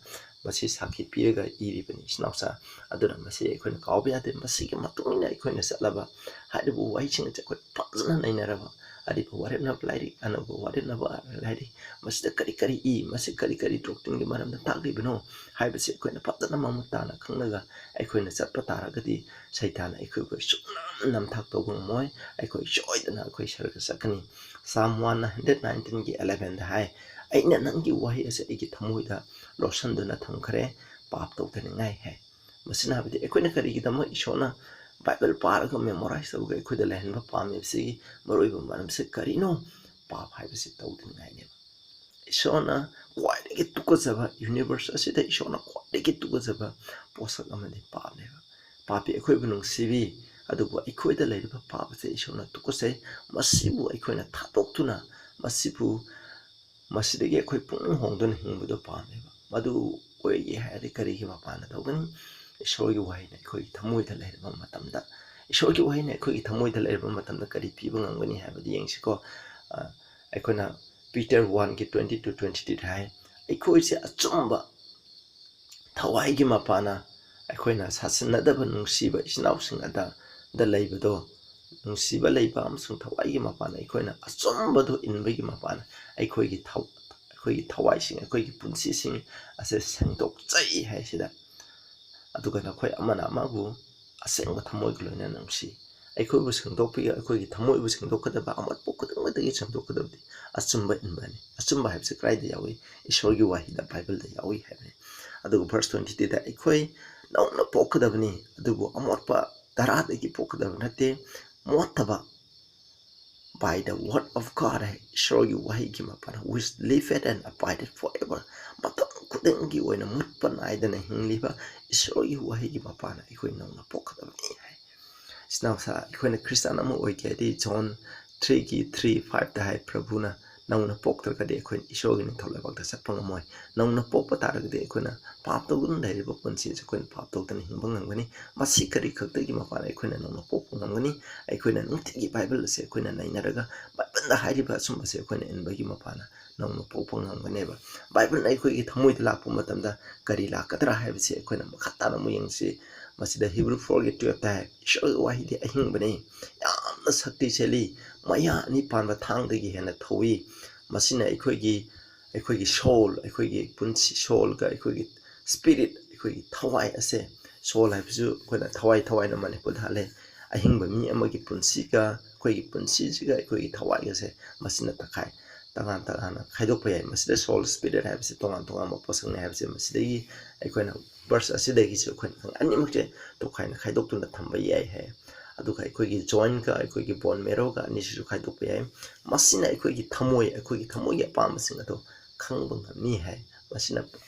ꯃꯁꯤ ꯁꯥꯈꯤ ꯄꯤꯔꯒ ꯏꯔꯤꯕꯅꯤ, ꯏꯆꯤꯟ ꯏꯅꯥꯎꯁꯥ꯫ ꯑꯗꯨꯅ ꯃꯁꯤ ꯑꯩꯈꯣꯏꯅ ꯀꯥꯎꯕ ꯌꯥꯗꯦ꯫ ꯃꯁꯤꯒꯤ ꯃꯇꯨꯡ ꯏꯟꯅ ꯑꯩꯈꯣꯏꯅ ꯆꯠꯂꯕ ꯍꯥꯏꯔꯤꯕ ꯋꯥꯍꯩꯁꯤꯡ ꯑꯁꯤ ꯑꯩꯈꯣꯏ ꯐꯖꯅ ꯅꯩꯅꯔꯕ, ꯑꯔꯤꯕ ꯋꯥꯔꯦꯞꯅꯕ ꯂꯥꯏꯔꯤꯛ, ꯑꯅꯧꯕ ꯋꯥꯔꯦꯞꯅꯕ ꯂꯥꯏꯔꯤꯛ, ꯃꯁꯤꯗ ꯀꯔꯤ ꯀꯔꯤ ꯏ, ꯃꯁꯤ ꯀꯔꯤ ꯀꯔꯤ doctrineꯒꯤ ꯃꯔꯝꯗ ꯇꯥꯛꯂꯤꯕꯅꯣ ꯍꯥꯏꯕꯁꯤ ꯑꯩꯈꯣꯏꯅ ꯐꯖꯅ ꯃꯃꯨꯠ ꯇꯥꯅ ꯈꯪꯂꯒ ꯑꯩꯈꯣꯏꯅ ꯆꯠꯄ ꯇꯥꯔꯒꯗꯤ, ꯁꯩꯇꯥꯟꯅ ꯑꯩꯈꯣꯏꯕꯨ ꯁꯨꯡꯅꯝ ꯅꯝꯊꯥꯛ ꯇꯧꯕ ꯉꯝꯃꯣꯏ꯫ ꯑꯩꯈꯣꯏ ꯁꯣꯏꯗꯅ ꯑꯩꯈꯣꯏ ꯁꯔꯒ ꯆꯠꯀꯅꯤ꯫ Psalm one hundred nineteenꯒꯤ elevenꯗ ꯍꯥꯏ, "ꯑꯩꯅ ꯅꯪꯒꯤ ꯋꯥꯍꯩ ꯑꯁꯦ ꯑꯩꯒꯤ ꯊꯃꯣꯏꯗ ꯂꯣꯠꯁꯤꯟꯗꯨꯅ ꯊꯝꯈ꯭ꯔꯦ, ꯄꯥꯞ ꯇꯧꯗꯅꯤꯡꯉꯥꯏ" ꯍꯥꯏ꯫ ꯃꯁꯤꯅ ꯍꯥꯏꯕꯗꯤ ꯑꯩꯈꯣꯏꯅ ꯀꯔꯤꯒꯤꯗꯃꯛ ꯏꯁꯣꯔꯅ ꯕꯥꯏꯕꯜ ꯄꯥꯔꯒ memorize ꯇꯧꯔꯒ ꯑꯩꯈꯣꯏꯗ ꯂꯩꯍꯟꯕ ꯄꯥꯝꯃꯤꯕꯁꯤꯒꯤ ꯃꯔꯨꯑꯣꯏꯕ ꯃꯔꯝꯁꯤ ꯀꯔꯤꯅꯣ? ꯄꯥꯞ ꯍꯥꯏꯕꯁꯤ ꯇꯧꯗꯅꯤꯡꯉꯥꯏꯅꯦꯕ꯫ ꯏꯁꯣꯔꯅ ꯈ꯭ꯋꯥꯏꯗꯒꯤ ꯇꯨꯀꯠꯆꯕ, universe ꯑꯁꯤꯗ ꯏꯁꯣꯔꯅ ꯈ꯭ꯋꯥꯏꯗꯒꯤ ꯇꯨꯀꯠꯆꯕ ꯄꯣꯠꯁꯛ ꯑꯃꯗꯤ ꯄꯥꯞꯅꯦꯕ꯫ ꯄꯥꯞꯄꯤ ꯑꯩꯈꯣꯏꯕꯨ ꯅꯨꯡꯁꯤꯕꯤ, ꯑꯗꯨꯕꯨ ꯑꯩꯈꯣꯏꯗ ꯂꯩꯔꯤꯕ ꯄꯥꯞ ꯑꯁꯤ ꯏꯁꯣꯔꯅ ꯇꯨꯀꯠꯆꯩ꯫ ꯃꯁꯤꯕꯨ ꯑꯩꯈꯣꯏꯅ ꯊꯥꯗꯣꯛꯇꯨꯅ, ꯃꯁꯤꯕꯨ, ꯃꯁꯤꯗꯒꯤ ꯑꯩꯈꯣꯏ ꯄꯨꯛꯅꯤꯡ ꯍꯣꯡꯗꯨꯅ ꯍꯤꯡꯕꯗꯨ ꯄꯥꯝꯃꯦꯕ꯫ ꯃꯗꯨ ꯑꯣꯏꯒꯦ ꯍꯥꯏꯔꯗꯤ ꯀꯔꯤꯒꯤ ꯃꯄꯥꯟꯗ ꯇꯧꯒꯅꯤ? ꯏꯁꯣꯔꯒꯤ ꯋꯥꯍꯩꯅ ꯑꯩꯈꯣꯏꯒꯤ ꯊꯃꯣꯏꯗ ꯂꯩꯔꯕ ꯃꯇꯝꯗ, ꯏꯁꯣꯔꯒꯤ ꯋꯥꯍꯩꯅ ꯑꯩꯈꯣꯏꯒꯤ ꯊꯃꯣꯏꯗ ꯂꯩꯔꯕ ꯃꯇꯝꯗ ꯀꯔꯤ ꯄꯤꯕ ꯉꯝꯒꯅꯤ ꯍꯥꯏꯕꯗꯤ ꯌꯦꯡꯁꯤꯀꯣ꯫ ꯑ, ꯑꯩꯈꯣꯏꯅ Peter oneꯒꯤ twenty to twenty three ꯍꯥꯏ, "ꯑꯩꯈꯣꯏꯁꯦ ꯑꯆꯨꯝꯕ ꯊꯋꯥꯏꯒꯤ ꯃꯄꯥꯅ ꯑꯩꯈꯣꯏꯅ ꯁꯥꯁꯤꯟꯅꯗꯕ ꯅꯨꯡꯁꯤꯕ ꯏꯆꯤꯟ ꯏꯅꯥꯎꯁꯤꯡ ꯑꯗ, ꯗ ꯂꯩꯕꯗꯣ, ꯅꯨꯡꯁꯤꯕ ꯂꯩꯕ ꯑꯃꯁꯨꯡ ꯊꯋꯥꯏꯒꯤ ꯃꯄꯥꯅ ꯑꯩꯈꯣꯏꯅ ꯑꯆꯨꯝꯕꯗꯣ ꯏꯟꯕꯒꯤ ꯃꯄꯥꯅ ꯑꯩꯈꯣꯏꯒꯤ ꯊꯧ-, ꯑꯩꯈꯣꯏꯒꯤ ꯊꯋꯥꯏꯁꯤꯡ, ꯑꯩꯈꯣꯏꯒꯤ ꯄꯨꯟꯁꯤꯁꯤꯡ ꯑꯁꯦ ꯁꯦꯡꯗꯣꯛꯆꯩ" ꯍꯥꯏꯁꯤꯗ꯫ ꯑꯗꯨꯒ ꯅꯈꯣꯏ ꯑꯃꯅ ꯑꯃꯕꯨ ꯑꯁꯦꯡꯕ ꯊꯃꯣꯏꯒ ꯂꯣꯏꯅꯅ ꯅꯨꯡꯁꯤ꯫ ꯑꯩꯈꯣꯏꯕꯨ ꯁꯦꯡꯗꯣꯛꯄꯤꯌꯨ, ꯑꯩꯈꯣꯏꯒꯤ ꯊꯃꯣꯏꯕꯨ ꯁꯦꯡꯗꯣꯛꯀꯗꯕ, ꯑꯃꯣꯠꯄ ꯈꯨꯗꯤꯡꯃꯛꯇꯒꯤ ꯁꯦꯡꯗꯣꯛꯀꯗꯕꯗꯤ ꯑꯆꯨꯝꯕ ꯏꯟꯕꯅꯤ꯫ ꯑꯆꯨꯝꯕ ꯍꯥꯏꯕꯁꯤ ꯀꯗꯥꯏꯗ ꯌꯥꯎꯏ? ꯏꯁꯣꯔꯒꯤ ꯋꯥꯍꯩꯗ, ꯕꯥꯏꯕꯜꯗ ꯌꯥꯎꯏ ꯍꯥꯏꯕꯅꯤ꯫ ꯑꯗꯨꯒ verse twenty threeꯗ, "ꯑꯩꯈꯣꯏ ꯅꯧꯅ ꯄꯣꯛꯀꯗꯕꯅꯤ, ꯑꯗꯨꯕꯨ ꯑꯃꯣꯠꯄ ꯇꯔꯥꯗꯒꯤ ꯄꯣꯛꯀꯗꯕ ꯅꯠꯇꯦ, ꯃꯣꯠꯇꯕ, by the word of God" ꯍꯥꯏ, ꯏꯁꯣꯔꯒꯤ ꯋꯥꯍꯩꯒꯤ ꯃꯄꯥꯟ, "which liveth and abideth forever", ꯃꯇꯝ ꯈꯨꯗꯤꯡꯒꯤ ꯑꯣꯏꯅ ꯃꯨꯠꯄ ꯅꯥꯏꯗꯅ ꯍꯤꯡꯂꯤꯕ ꯏꯁꯣꯔꯒꯤ ꯋꯥꯍꯩꯒꯤ ꯃꯄꯥꯟ ꯑꯩꯈꯣꯏ ꯅꯧꯅ ꯄꯣꯛꯀꯗꯕꯅꯤ ꯍꯥꯏ꯫ ꯏꯆꯤꯟ ꯏꯅꯥꯎꯁꯥ, ꯑꯩꯈꯣꯏꯅ ꯈ꯭ꯔꯤꯁꯇꯥꯟ ꯑꯃ ꯑꯣꯏꯒꯦ ꯍꯥꯏꯗꯤ John threeꯒꯤ three fiveꯇ ꯍꯥꯏ, "ꯄ꯭ꯔꯚꯨꯅ ꯅꯧꯅ ꯄꯣꯛꯇ꯭ꯔꯒꯗꯤ ꯑꯩꯈꯣꯏꯅ ꯏꯁꯣꯔꯒꯤ ꯅꯤꯡꯊꯧ ꯂꯩꯕꯥꯛꯇ ꯆꯠꯄ ꯉꯝꯃꯣꯏ꯫ ꯅꯧꯅ ꯄꯣꯛꯄ ꯇꯥꯔꯒꯗꯤ ꯑꯩꯈꯣꯏꯅ ꯄꯥꯞ ꯇꯧꯗꯨꯅ ꯂꯩꯔꯤꯕ ꯄꯨꯟꯁꯤ ꯑꯁꯤ ꯑꯩꯈꯣꯏꯅ ꯄꯥꯞ ꯇꯧꯗꯅ ꯍꯤꯡꯕ ꯉꯝꯒꯅꯤ꯫ ꯃꯁꯤ ꯀꯔꯤ ꯈꯛꯇꯒꯤ ꯃꯄꯥꯟ ꯑꯩꯈꯣꯏꯅ ꯅꯧꯅ ꯄꯣꯛꯄ ꯉꯝꯒꯅꯤ? ꯑꯩꯈꯣꯏꯅ ꯅꯨꯡꯇꯤꯒꯤ ꯕꯥꯏꯕꯜ ꯑꯁꯤ ꯑꯩꯈꯣꯏꯅ ꯅꯩꯅꯔꯒ ꯕꯥꯏꯕꯜ ꯍꯥꯏꯔꯤꯕ ꯑꯆꯨꯝꯕꯁꯦ ꯑꯩꯈꯣꯏꯅ ꯏꯟꯕꯒꯤ ꯃꯄꯥꯟꯅ ꯅꯧꯅ ꯄꯣꯛꯄ ꯉꯝꯒꯅꯦꯕ꯫ ꯕꯥꯏꯕꯜꯅ ꯑꯩꯈꯣꯏꯒꯤ ꯊꯃꯣꯏꯗ ꯂꯥꯛꯄ ꯃꯇꯝꯗ ꯀꯔꯤ ꯂꯥꯛꯀꯗ꯭ꯔꯥ ꯍꯥꯏꯕꯁꯤ ꯑꯩꯈꯣꯏꯅ ꯃꯈꯥ ꯇꯥꯅ ꯑꯃꯨꯛ ꯌꯦꯡꯁꯤ꯫ ꯃꯁꯤꯗ ꯍꯤꯕ꯭ꯔꯨ ꯐꯣꯔꯒꯤ ꯇꯨꯌꯦꯜꯞꯇ ꯍꯥꯏ, "ꯏꯁꯣꯔꯒꯤ ꯋꯥꯍꯩꯗꯤ ꯑꯍꯤꯡꯕꯅꯤ, ꯌꯥꯝꯅ ꯁꯛꯇꯤ ꯆꯦꯜꯂꯤ, ꯃꯌꯥ ꯑꯅꯤ ꯄꯥꯟꯕ ꯊꯥꯡꯗꯒꯤ ꯍꯦꯟꯅ ꯊꯧꯏ꯫ ꯃꯁꯤꯅ ꯑꯩꯈꯣꯏꯒꯤ, ꯑꯩꯈꯣꯏꯒꯤ soul, ꯑꯩꯈꯣꯏꯒꯤ ꯄꯨꯟꯁꯤ, soulꯒ ꯑꯩꯈꯣꯏꯒꯤ spirit, ꯑꯩꯈꯣꯏꯒꯤ ꯊꯋꯥꯏ ꯑꯁꯦ", soul ꯍꯥꯏꯕꯁꯨ ꯑꯩꯈꯣꯏꯅ ꯊꯋꯥꯏ, ꯊꯋꯥꯏꯅ ꯃꯅꯤꯄꯨꯔꯗ ꯍꯥꯜꯂꯦ꯫ ꯑꯍꯤꯡꯕ ꯃꯤ ꯑꯃꯒꯤ ꯄꯨꯟꯁꯤꯒ ꯑꯩꯈꯣꯏꯒꯤ ꯄꯨꯟꯁꯤꯁꯤꯒ ꯑꯩꯈꯣꯏꯒꯤ ꯊꯋꯥꯏꯒꯁꯦ ꯃꯁꯤꯅ ꯇꯈꯥꯏ ꯇꯉꯥꯟ ꯇꯉꯥꯟꯅ ꯈꯥꯏꯗꯣꯛꯄ ꯌꯥꯏ꯫ ꯃꯁꯤꯗ soul, spirit ꯍꯥꯏꯕꯁꯤ ꯇꯣꯉꯥꯟ ꯇꯣꯉꯥꯟꯕ ꯄꯣꯠꯁꯛꯅꯤ ꯍꯥꯏꯕꯁꯦ ꯃꯁꯤꯗꯒꯤ ꯑꯩꯈꯣꯏꯅ verse ꯑꯁꯤꯗꯒꯤꯁꯨ ꯑꯩꯈꯣꯏꯅ ꯈꯪ-, ꯑꯅꯤꯃꯛꯁꯦ ꯇꯣꯈꯥꯏꯅ ꯈꯥꯏꯗꯣꯛꯇꯨꯅ ꯊꯝꯕ ꯌꯥꯏ ꯍꯥꯏ꯫ ꯑꯗꯨꯒ ꯑꯩꯈꯣꯏꯒꯤ jointꯀ ꯑꯩꯈꯣꯏꯒꯤ bone marrowꯒ ꯑꯅꯤꯁꯤꯁꯨ ꯈꯥꯏꯗꯣꯛꯄ ꯌꯥꯏ꯫ ꯃꯁꯤꯅ ꯑꯩꯈꯣꯏꯒꯤ ꯊꯃꯣꯏ, ꯑꯩꯈꯣꯏꯒꯤ ꯊꯃꯣꯏꯒꯤ ꯑꯄꯥꯝꯕꯁꯤꯡ ꯑꯗꯨ ꯈꯪꯕ ꯉꯝꯃꯤ ꯍꯥꯏ꯫ ꯃꯁꯤꯅ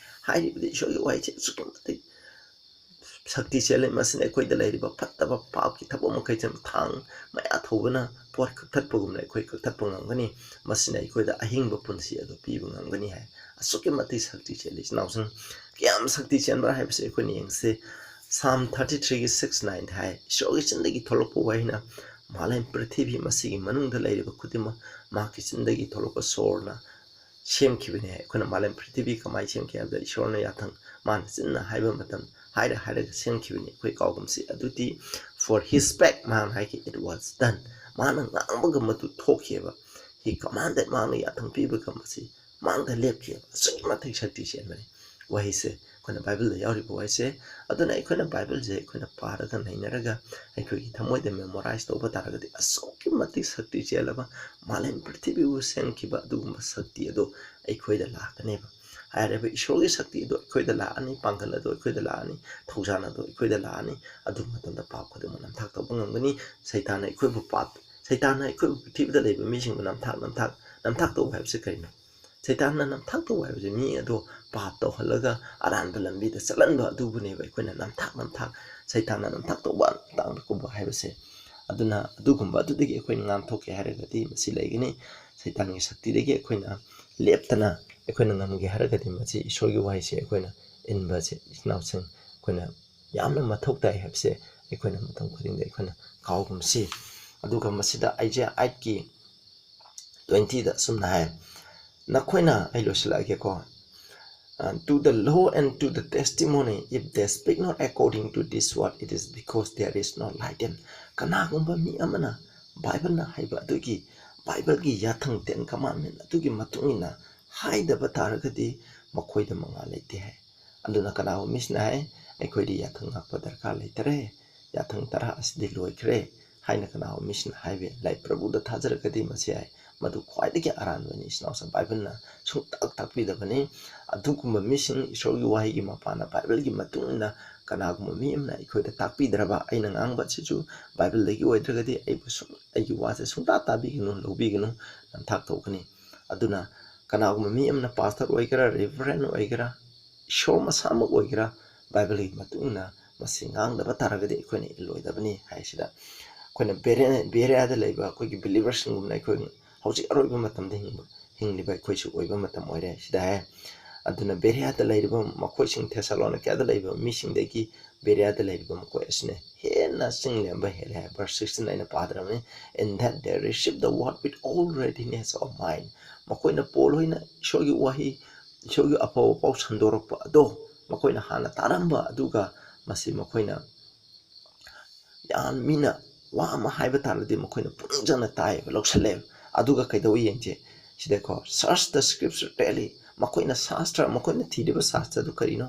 ꯍꯥꯏꯔꯤꯕꯗꯤ ꯏꯁꯣꯔꯒꯤ ꯋꯥꯍꯩꯁꯦ ꯑꯁꯨꯛꯀꯤ ꯃꯇꯤꯛ ꯁꯛꯇꯤ ꯆꯦꯜꯂꯤ꯫ ꯃꯁꯤꯅ ꯑꯩꯈꯣꯏꯗ ꯂꯩꯔꯤꯕ ꯐꯠꯇꯕ ꯄꯥꯞꯀꯤ ꯊꯕꯛ ꯃꯈꯩꯁꯦ ꯊꯥꯡ ꯃꯌꯥ ꯊꯧꯕꯅ ꯄꯣꯠ ꯀꯛꯊꯠꯄꯒꯨꯝꯅ ꯑꯩꯈꯣꯏ ꯀꯛꯊꯠꯄ ꯉꯝꯒꯅꯤ꯫ ꯃꯁꯤꯅ ꯑꯩꯈꯣꯏꯗ ꯑꯍꯤꯡꯕ ꯄꯨꯟꯁꯤ ꯑꯗꯨ ꯄꯤꯕ ꯉꯝꯒꯅꯤ ꯍꯥꯏ꯫ ꯑꯁꯨꯛꯀꯤ ꯃꯇꯤꯛ ꯁꯛꯇꯤ ꯆꯦꯜꯂꯤ꯫ ꯏꯆꯤꯟ ꯏꯅꯥꯎꯁꯤꯡ, ꯀꯌꯥꯝ ꯁꯛꯇꯤ ꯆꯦꯟꯕ꯭ꯔꯥ ꯍꯥꯏꯕꯁꯤ ꯑꯩꯈꯣꯏꯅ ꯌꯦꯡꯁꯤ꯫ Psalm thirty threeꯒꯤ six nineꯗ ꯍꯥꯏ, "ꯏꯁꯣꯔꯒꯤ ꯆꯤꯟꯗꯒꯤ ꯊꯣꯛꯂꯛꯄ ꯋꯥꯍꯩꯅ ꯃꯥꯂꯦꯝ ꯄ꯭ꯔꯤꯊꯤꯕꯤ ꯃꯁꯤꯒꯤ ꯃꯅꯨꯡꯗ ꯂꯩꯔꯤꯕ ꯈꯨꯗꯤꯡꯃꯛ ꯃꯍꯥꯛꯀꯤ ꯆꯤꯟꯗꯒꯤ ꯊꯣꯛꯂꯛꯄ ꯁꯣꯔꯅ ꯁꯦꯝꯈꯤꯕꯅꯤ" ꯍꯥꯏ꯫ ꯑꯩꯈꯣꯏꯅ ꯃꯥꯂꯦꯝ ꯄ꯭ꯔꯤꯊꯤꯕꯤ ꯀꯃꯥꯏꯅ ꯁꯦꯝꯈꯤ ꯍꯥꯏꯕꯗ, ꯏꯁꯣꯔꯅ ꯌꯥꯊꯪ, ꯃꯥꯅ ꯆꯤꯟꯅ ꯍꯥꯏꯕ ꯃꯇꯝ, ꯍꯥꯏꯔ ꯍꯥꯏꯔꯒ ꯁꯦꯝꯈꯤꯕꯅꯤ꯫ ꯑꯩꯈꯣꯏ ꯀꯥꯎꯒꯨꯝꯁꯤ ꯑꯗꯨꯗꯤ, "For he spake", ꯃꯥꯅ ꯍꯥꯏꯈꯤ, "it was done", ꯃꯥꯅ ꯉꯥꯡꯕꯒ ꯃꯗꯨ ꯊꯣꯛꯈꯤꯑꯕ꯫ He commanded, ꯃꯥꯅ ꯌꯥꯊꯪ ꯄꯤꯕꯒ ꯃꯁꯤ ꯃꯥꯡꯗ ꯂꯦꯞꯈꯤꯑꯕ꯫ ꯑꯁꯨꯛꯀꯤ ꯃꯇꯤꯛ ꯁꯛꯇꯤ ꯆꯦꯟꯕꯅꯤ ꯋꯥꯍꯩꯁꯦ, ꯑꯩꯈꯣꯏꯅ ꯕꯥꯏꯕꯜꯗ ꯌꯥꯎꯔꯤꯕ ꯋꯥꯍꯩꯁꯦ꯫ ꯑꯗꯨꯅ ꯑꯩꯈꯣꯏꯅ ꯕꯥꯏꯕꯜꯁꯦ ꯑꯩꯈꯣꯏꯅ ꯄꯥꯔꯒ ꯅꯩꯅꯔꯒ ꯑꯩꯈꯣꯏꯒꯤ ꯊꯃꯣꯏꯗ memorize ꯇꯧꯕ ꯇꯥꯔꯒꯗꯤ, ꯑꯁꯨꯛꯀꯤ ꯃꯇꯤꯛ ꯁꯛꯇꯤ ꯆꯦꯜꯂꯕ ꯃꯥꯂꯦꯝ ꯄ꯭ꯔꯤꯊꯤꯕꯤꯕꯨ ꯁꯦꯝꯈꯤꯕ ꯑꯗꯨꯒꯨꯝꯕ ꯁꯛꯇꯤ ꯑꯗꯨ ꯑꯩꯈꯣꯏꯗ ꯂꯥꯛꯀꯅꯦꯕ꯫ ꯍꯥꯏꯔꯤꯕ ꯏꯁꯣꯔꯒꯤ ꯁꯛꯇꯤ ꯑꯗꯨ ꯑꯩꯈꯣꯏꯗ ꯂꯥꯛꯑꯅꯤ, ꯄꯥꯡꯒꯜ ꯑꯗꯨ ꯑꯩꯈꯣꯏꯗ ꯂꯥꯛꯑꯅꯤ, ꯊꯧꯖꯥꯜ ꯑꯗꯨ ꯑꯩꯈꯣꯏꯗ ꯂꯥꯛꯑꯅꯤ꯫ ꯑꯗꯨ ꯃꯇꯝꯗ ꯄꯥꯞ ꯈꯨꯗꯤꯡꯃꯛ ꯅꯝꯊꯥꯛ ꯇꯧꯕ ꯉꯝꯒꯅꯤ꯫ ꯁꯩꯇꯥꯟꯅ ꯑꯩꯈꯣꯏꯕꯨ ꯄꯥꯞ, ꯁꯩꯇꯥꯟꯅ ꯑꯩꯈꯣꯏꯕꯨ ꯄ꯭ꯔꯤꯊꯤꯕꯤꯗ ꯂꯩꯕ ꯃꯤꯁꯤꯡꯕꯨ ꯅꯝꯊꯥꯛ, ꯅꯝꯊꯥꯛ, ꯅꯝꯊꯥꯛ ꯇꯧꯕ ꯍꯥꯏꯕꯁꯤ ꯀꯔꯤꯅꯣ? ꯁꯩꯇꯥꯟꯅ ꯅꯝꯊꯥꯛ ꯇꯧꯕ ꯍꯥꯏꯕꯁꯤ ꯃꯤ ꯑꯗꯨ ꯄꯥꯞ ꯇꯧꯍꯜꯂꯒ ꯑꯔꯥꯟꯕ ꯂꯝꯕꯤꯗ ꯆꯠꯍꯟꯕ ꯑꯗꯨꯕꯨꯅꯦꯕ ꯑꯩꯈꯣꯏꯅ ꯅꯝꯊꯥꯛ, ꯅꯝꯊꯥꯛ, ꯁꯩꯇꯥꯟꯅ ꯅꯝꯊꯥꯛ ꯇꯧꯕ ꯃꯇꯥꯡꯗ ꯀꯨꯝꯕ ꯍꯥꯏꯕꯁꯦ꯫ ꯑꯗꯨꯅ ꯑꯗꯨꯒꯨꯝꯕ ꯑꯗꯨꯗꯒꯤ ꯑꯩꯈꯣꯏꯅ ꯉꯥꯛꯊꯣꯛꯀꯦ ꯍꯥꯏꯔꯒꯗꯤ ꯃꯁꯤ ꯂꯩꯒꯅꯤ꯫ ꯁꯩꯇꯥꯟꯒꯤ ꯁꯛꯇꯤꯗꯒꯤ ꯑꯩꯈꯣꯏꯅ ꯂꯦꯞꯇꯅ ꯑꯩꯈꯣꯏꯅ ꯉꯝꯒꯦ ꯍꯥꯏꯔꯒꯗꯤ ꯃꯁꯤ ꯏꯁꯣꯔꯒꯤ ꯋꯥꯍꯩꯁꯦ ꯑꯩꯈꯣꯏꯅ ꯏꯟꯕꯁꯦ, ꯏꯆꯤꯟ ꯏꯅꯥꯎꯁꯤꯡ, ꯑꯩꯈꯣꯏꯅ ꯌꯥꯝꯅ ꯃꯊꯧ ꯇꯥꯏ ꯍꯥꯏꯕꯁꯦ ꯑꯩꯈꯣꯏꯅ ꯃꯇꯝ ꯈꯨꯗꯤꯡꯗ ꯑꯩꯈꯣꯏꯅ ꯀꯥꯎꯒꯨꯝꯁꯤ꯫ ꯑꯗꯨꯒ ꯃꯁꯤꯗ ꯑꯥꯏꯖꯤꯌꯥ ꯑꯥꯏꯠꯀꯤ ꯇ꯭ꯋꯦꯟꯇꯤꯗ ꯑꯁꯨꯝꯅ ꯍꯥꯏ, ꯅꯈꯣꯏꯅ, ꯑꯩ ꯂꯣꯏꯁꯤꯜꯂꯛꯑꯒꯦꯀꯣ, "Uh, to the law and to the testimony, if they speak not according to this word, it is because there is no light in them." ꯀꯅꯥꯒꯨꯝꯕ ꯃꯤ ꯑꯃꯅ ꯕꯥꯏꯕꯜꯅ ꯍꯥꯏꯕ ꯑꯗꯨꯒꯤ, ꯕꯥꯏꯕꯜꯒꯤ ꯌꯥꯊꯪ, Ten Commandment ꯑꯗꯨꯒꯤ ꯃꯇꯨꯡ ꯏꯟꯅ ꯍꯥꯏꯗꯕ ꯇꯥꯔꯒꯗꯤ ꯃꯈꯣꯏꯗ ꯃꯉꯥꯜ ꯂꯩꯇꯦ ꯍꯥꯏ꯫ ꯑꯗꯨꯅ ꯀꯅꯥꯒꯨꯝꯕ ꯃꯤꯁꯤꯅ ꯍꯥꯏ, "ꯑꯩꯈꯣꯏꯗꯤ ꯌꯥꯊꯪ ꯉꯥꯛꯄ ꯗꯔꯀꯥꯔ ꯂꯩꯇꯔꯦ, ꯌꯥꯊꯪ ꯇꯔꯥ ꯑꯁꯤꯗꯤ ꯂꯣꯏꯈ꯭ꯔꯦ" ꯍꯥꯏꯅ ꯀꯅꯥꯒꯨꯝꯕ ꯃꯤꯁꯤꯅ ꯍꯥꯏꯕ ꯌꯥꯏ꯫ ꯂꯥꯏ ꯄ꯭ꯔꯚꯨꯗ ꯊꯥꯖꯔꯒꯗꯤ ꯃꯁꯤ ꯍꯥꯏ, ꯃꯗꯨ ꯈ꯭ꯋꯥꯏꯗꯒꯤ ꯑꯔꯥꯟꯕꯅꯤ꯫ ꯏꯆꯤꯟ ꯏꯅꯥꯎꯁꯤꯡ, ꯕꯥꯏꯕꯜꯅ ꯁꯨꯡꯇꯥꯛ ꯇꯥꯛꯄꯤꯗꯕꯅꯤ꯫ ꯑꯗꯨꯒꯨꯝꯕ ꯃꯤꯁꯤꯡ, ꯏꯁꯣꯔꯒꯤ ꯋꯥꯍꯩꯒꯤ ꯃꯄꯥꯟꯅ ꯕꯥꯏꯕꯜꯒꯤ ꯃꯇꯨꯡ ꯏꯟꯅ ꯀꯅꯥꯒꯨꯝꯕ ꯃꯤ ꯑꯃꯅ ꯑꯩꯈꯣꯏꯗ ꯇꯥꯛꯄꯤꯗ꯭ꯔꯕ, ꯑꯩꯅ ꯉꯥꯡꯕ ꯑꯁꯤꯁꯨ ꯕꯥꯏꯕꯜꯗꯒꯤ ꯑꯣꯏꯗ꯭ꯔꯒꯗꯤ ꯑꯩꯕꯨ ꯁꯨꯝ, ꯑꯩꯒꯤ ꯋꯥꯁꯦ ꯁꯨꯡꯇꯥ ꯇꯥꯕꯤꯒꯅꯨ, ꯂꯧꯕꯤꯒꯅꯨ, ꯅꯝꯊꯥꯛ ꯇꯧꯒꯅꯤ꯫ ꯑꯗꯨꯅ ꯀꯅꯥꯒꯨꯝꯕ ꯃꯤ ꯑꯃꯅ ꯄꯥꯁꯇꯔ ꯑꯣꯏꯒꯦꯔꯥ, ꯔꯦꯚꯔꯦꯟ ꯑꯣꯏꯒꯦꯔꯥ, ꯏꯁꯣꯔ ꯃꯁꯥꯃꯛ ꯑꯣꯏꯒꯦꯔꯥ, ꯕꯥꯏꯕꯜꯒꯤ ꯃꯇꯨꯡ ꯏꯟꯅ ꯃꯁꯤ ꯉꯥꯡꯗꯕ ꯇꯥꯔꯒꯗꯤ ꯑꯩꯈꯣꯏꯅ ꯏꯜꯂꯣꯏꯗꯕꯅꯤ ꯍꯥꯏꯁꯤꯗ, ꯑꯩꯈꯣꯏꯅ ꯕꯦꯔꯦ-, ꯕꯦꯔꯤꯌꯥꯗ ꯂꯩꯕ ꯑꯩꯈꯣꯏꯒꯤ ꯕꯤꯂꯤꯚꯔꯁꯤꯡꯒꯨꯝꯅ ꯑꯩꯈꯣꯏ ꯍꯧꯖꯤꯛ ꯑꯔꯣꯏꯕ ꯃꯇꯝꯗ ꯍꯤꯡꯕ, ꯍꯤꯡꯂꯤꯕ ꯑꯩꯈꯣꯏꯁꯨ ꯑꯣꯏꯕ ꯃꯇꯝ ꯑꯣꯏꯔꯦ ꯁꯤꯗ ꯍꯥꯏ꯫ ꯑꯗꯨꯅ ꯕꯦꯔꯤꯌꯥꯗ ꯂꯩꯔꯤꯕ ꯃꯈꯣꯏꯁꯤꯡ, ꯊꯦꯁꯥꯂꯣꯅꯤꯀꯦꯗ ꯂꯩꯕ ꯃꯤꯁꯤꯡꯗꯒꯤ ꯕꯦꯔꯤꯌꯥꯗ ꯂꯩꯔꯤꯕ ꯃꯈꯣꯏ ꯑꯁꯤꯅ ꯍꯦꯟꯅ ꯆꯤꯡ ꯂꯦꯝꯕ ꯍꯦꯜꯂꯦ ꯍꯥꯏ꯫ Verse sixteen ꯑꯩꯅ ꯄꯥꯗ꯭ꯔꯕꯅꯤ꯫ "In that they received the word with all readiness of mind." ꯃꯈꯣꯏꯅ ꯄꯣꯜ ꯍꯣꯏꯅ ꯏꯁꯣꯔꯒꯤ ꯋꯥꯍꯩ, ꯏꯁꯣꯔꯒꯤ ꯑꯐꯕ ꯄꯥꯎ ꯁꯟꯗꯣꯔꯛꯄ ꯑꯗꯣ ꯃꯈꯣꯏꯅ ꯍꯥꯟꯅ ꯇꯥꯔꯝꯕ ꯑꯗꯨꯒ ꯃꯁꯤ ꯃꯈꯣꯏꯅ, ꯌꯥꯝ ꯃꯤꯅ ꯋꯥ ꯑꯃ ꯍꯥꯏꯕ ꯇꯥꯔꯗꯤ ꯃꯈꯣꯏꯅ ꯄꯨꯛꯅꯤꯡ ꯆꯪꯅ ꯇꯥꯏꯌꯦꯕ, ꯂꯧꯁꯜꯂꯦꯕ꯫ ꯑꯗꯨꯒ ꯀꯩꯗꯧꯋꯤ ꯌꯦꯡꯁꯦ ꯁꯤꯗꯀꯣ, "Search the scripture daily." ꯃꯈꯣꯏꯅ ꯁꯥꯁꯇ꯭ꯔ, ꯃꯈꯣꯏꯅ ꯊꯤꯔꯤꯕ ꯁꯥꯁꯇ꯭ꯔ ꯑꯗꯨ ꯀꯔꯤꯅꯣ?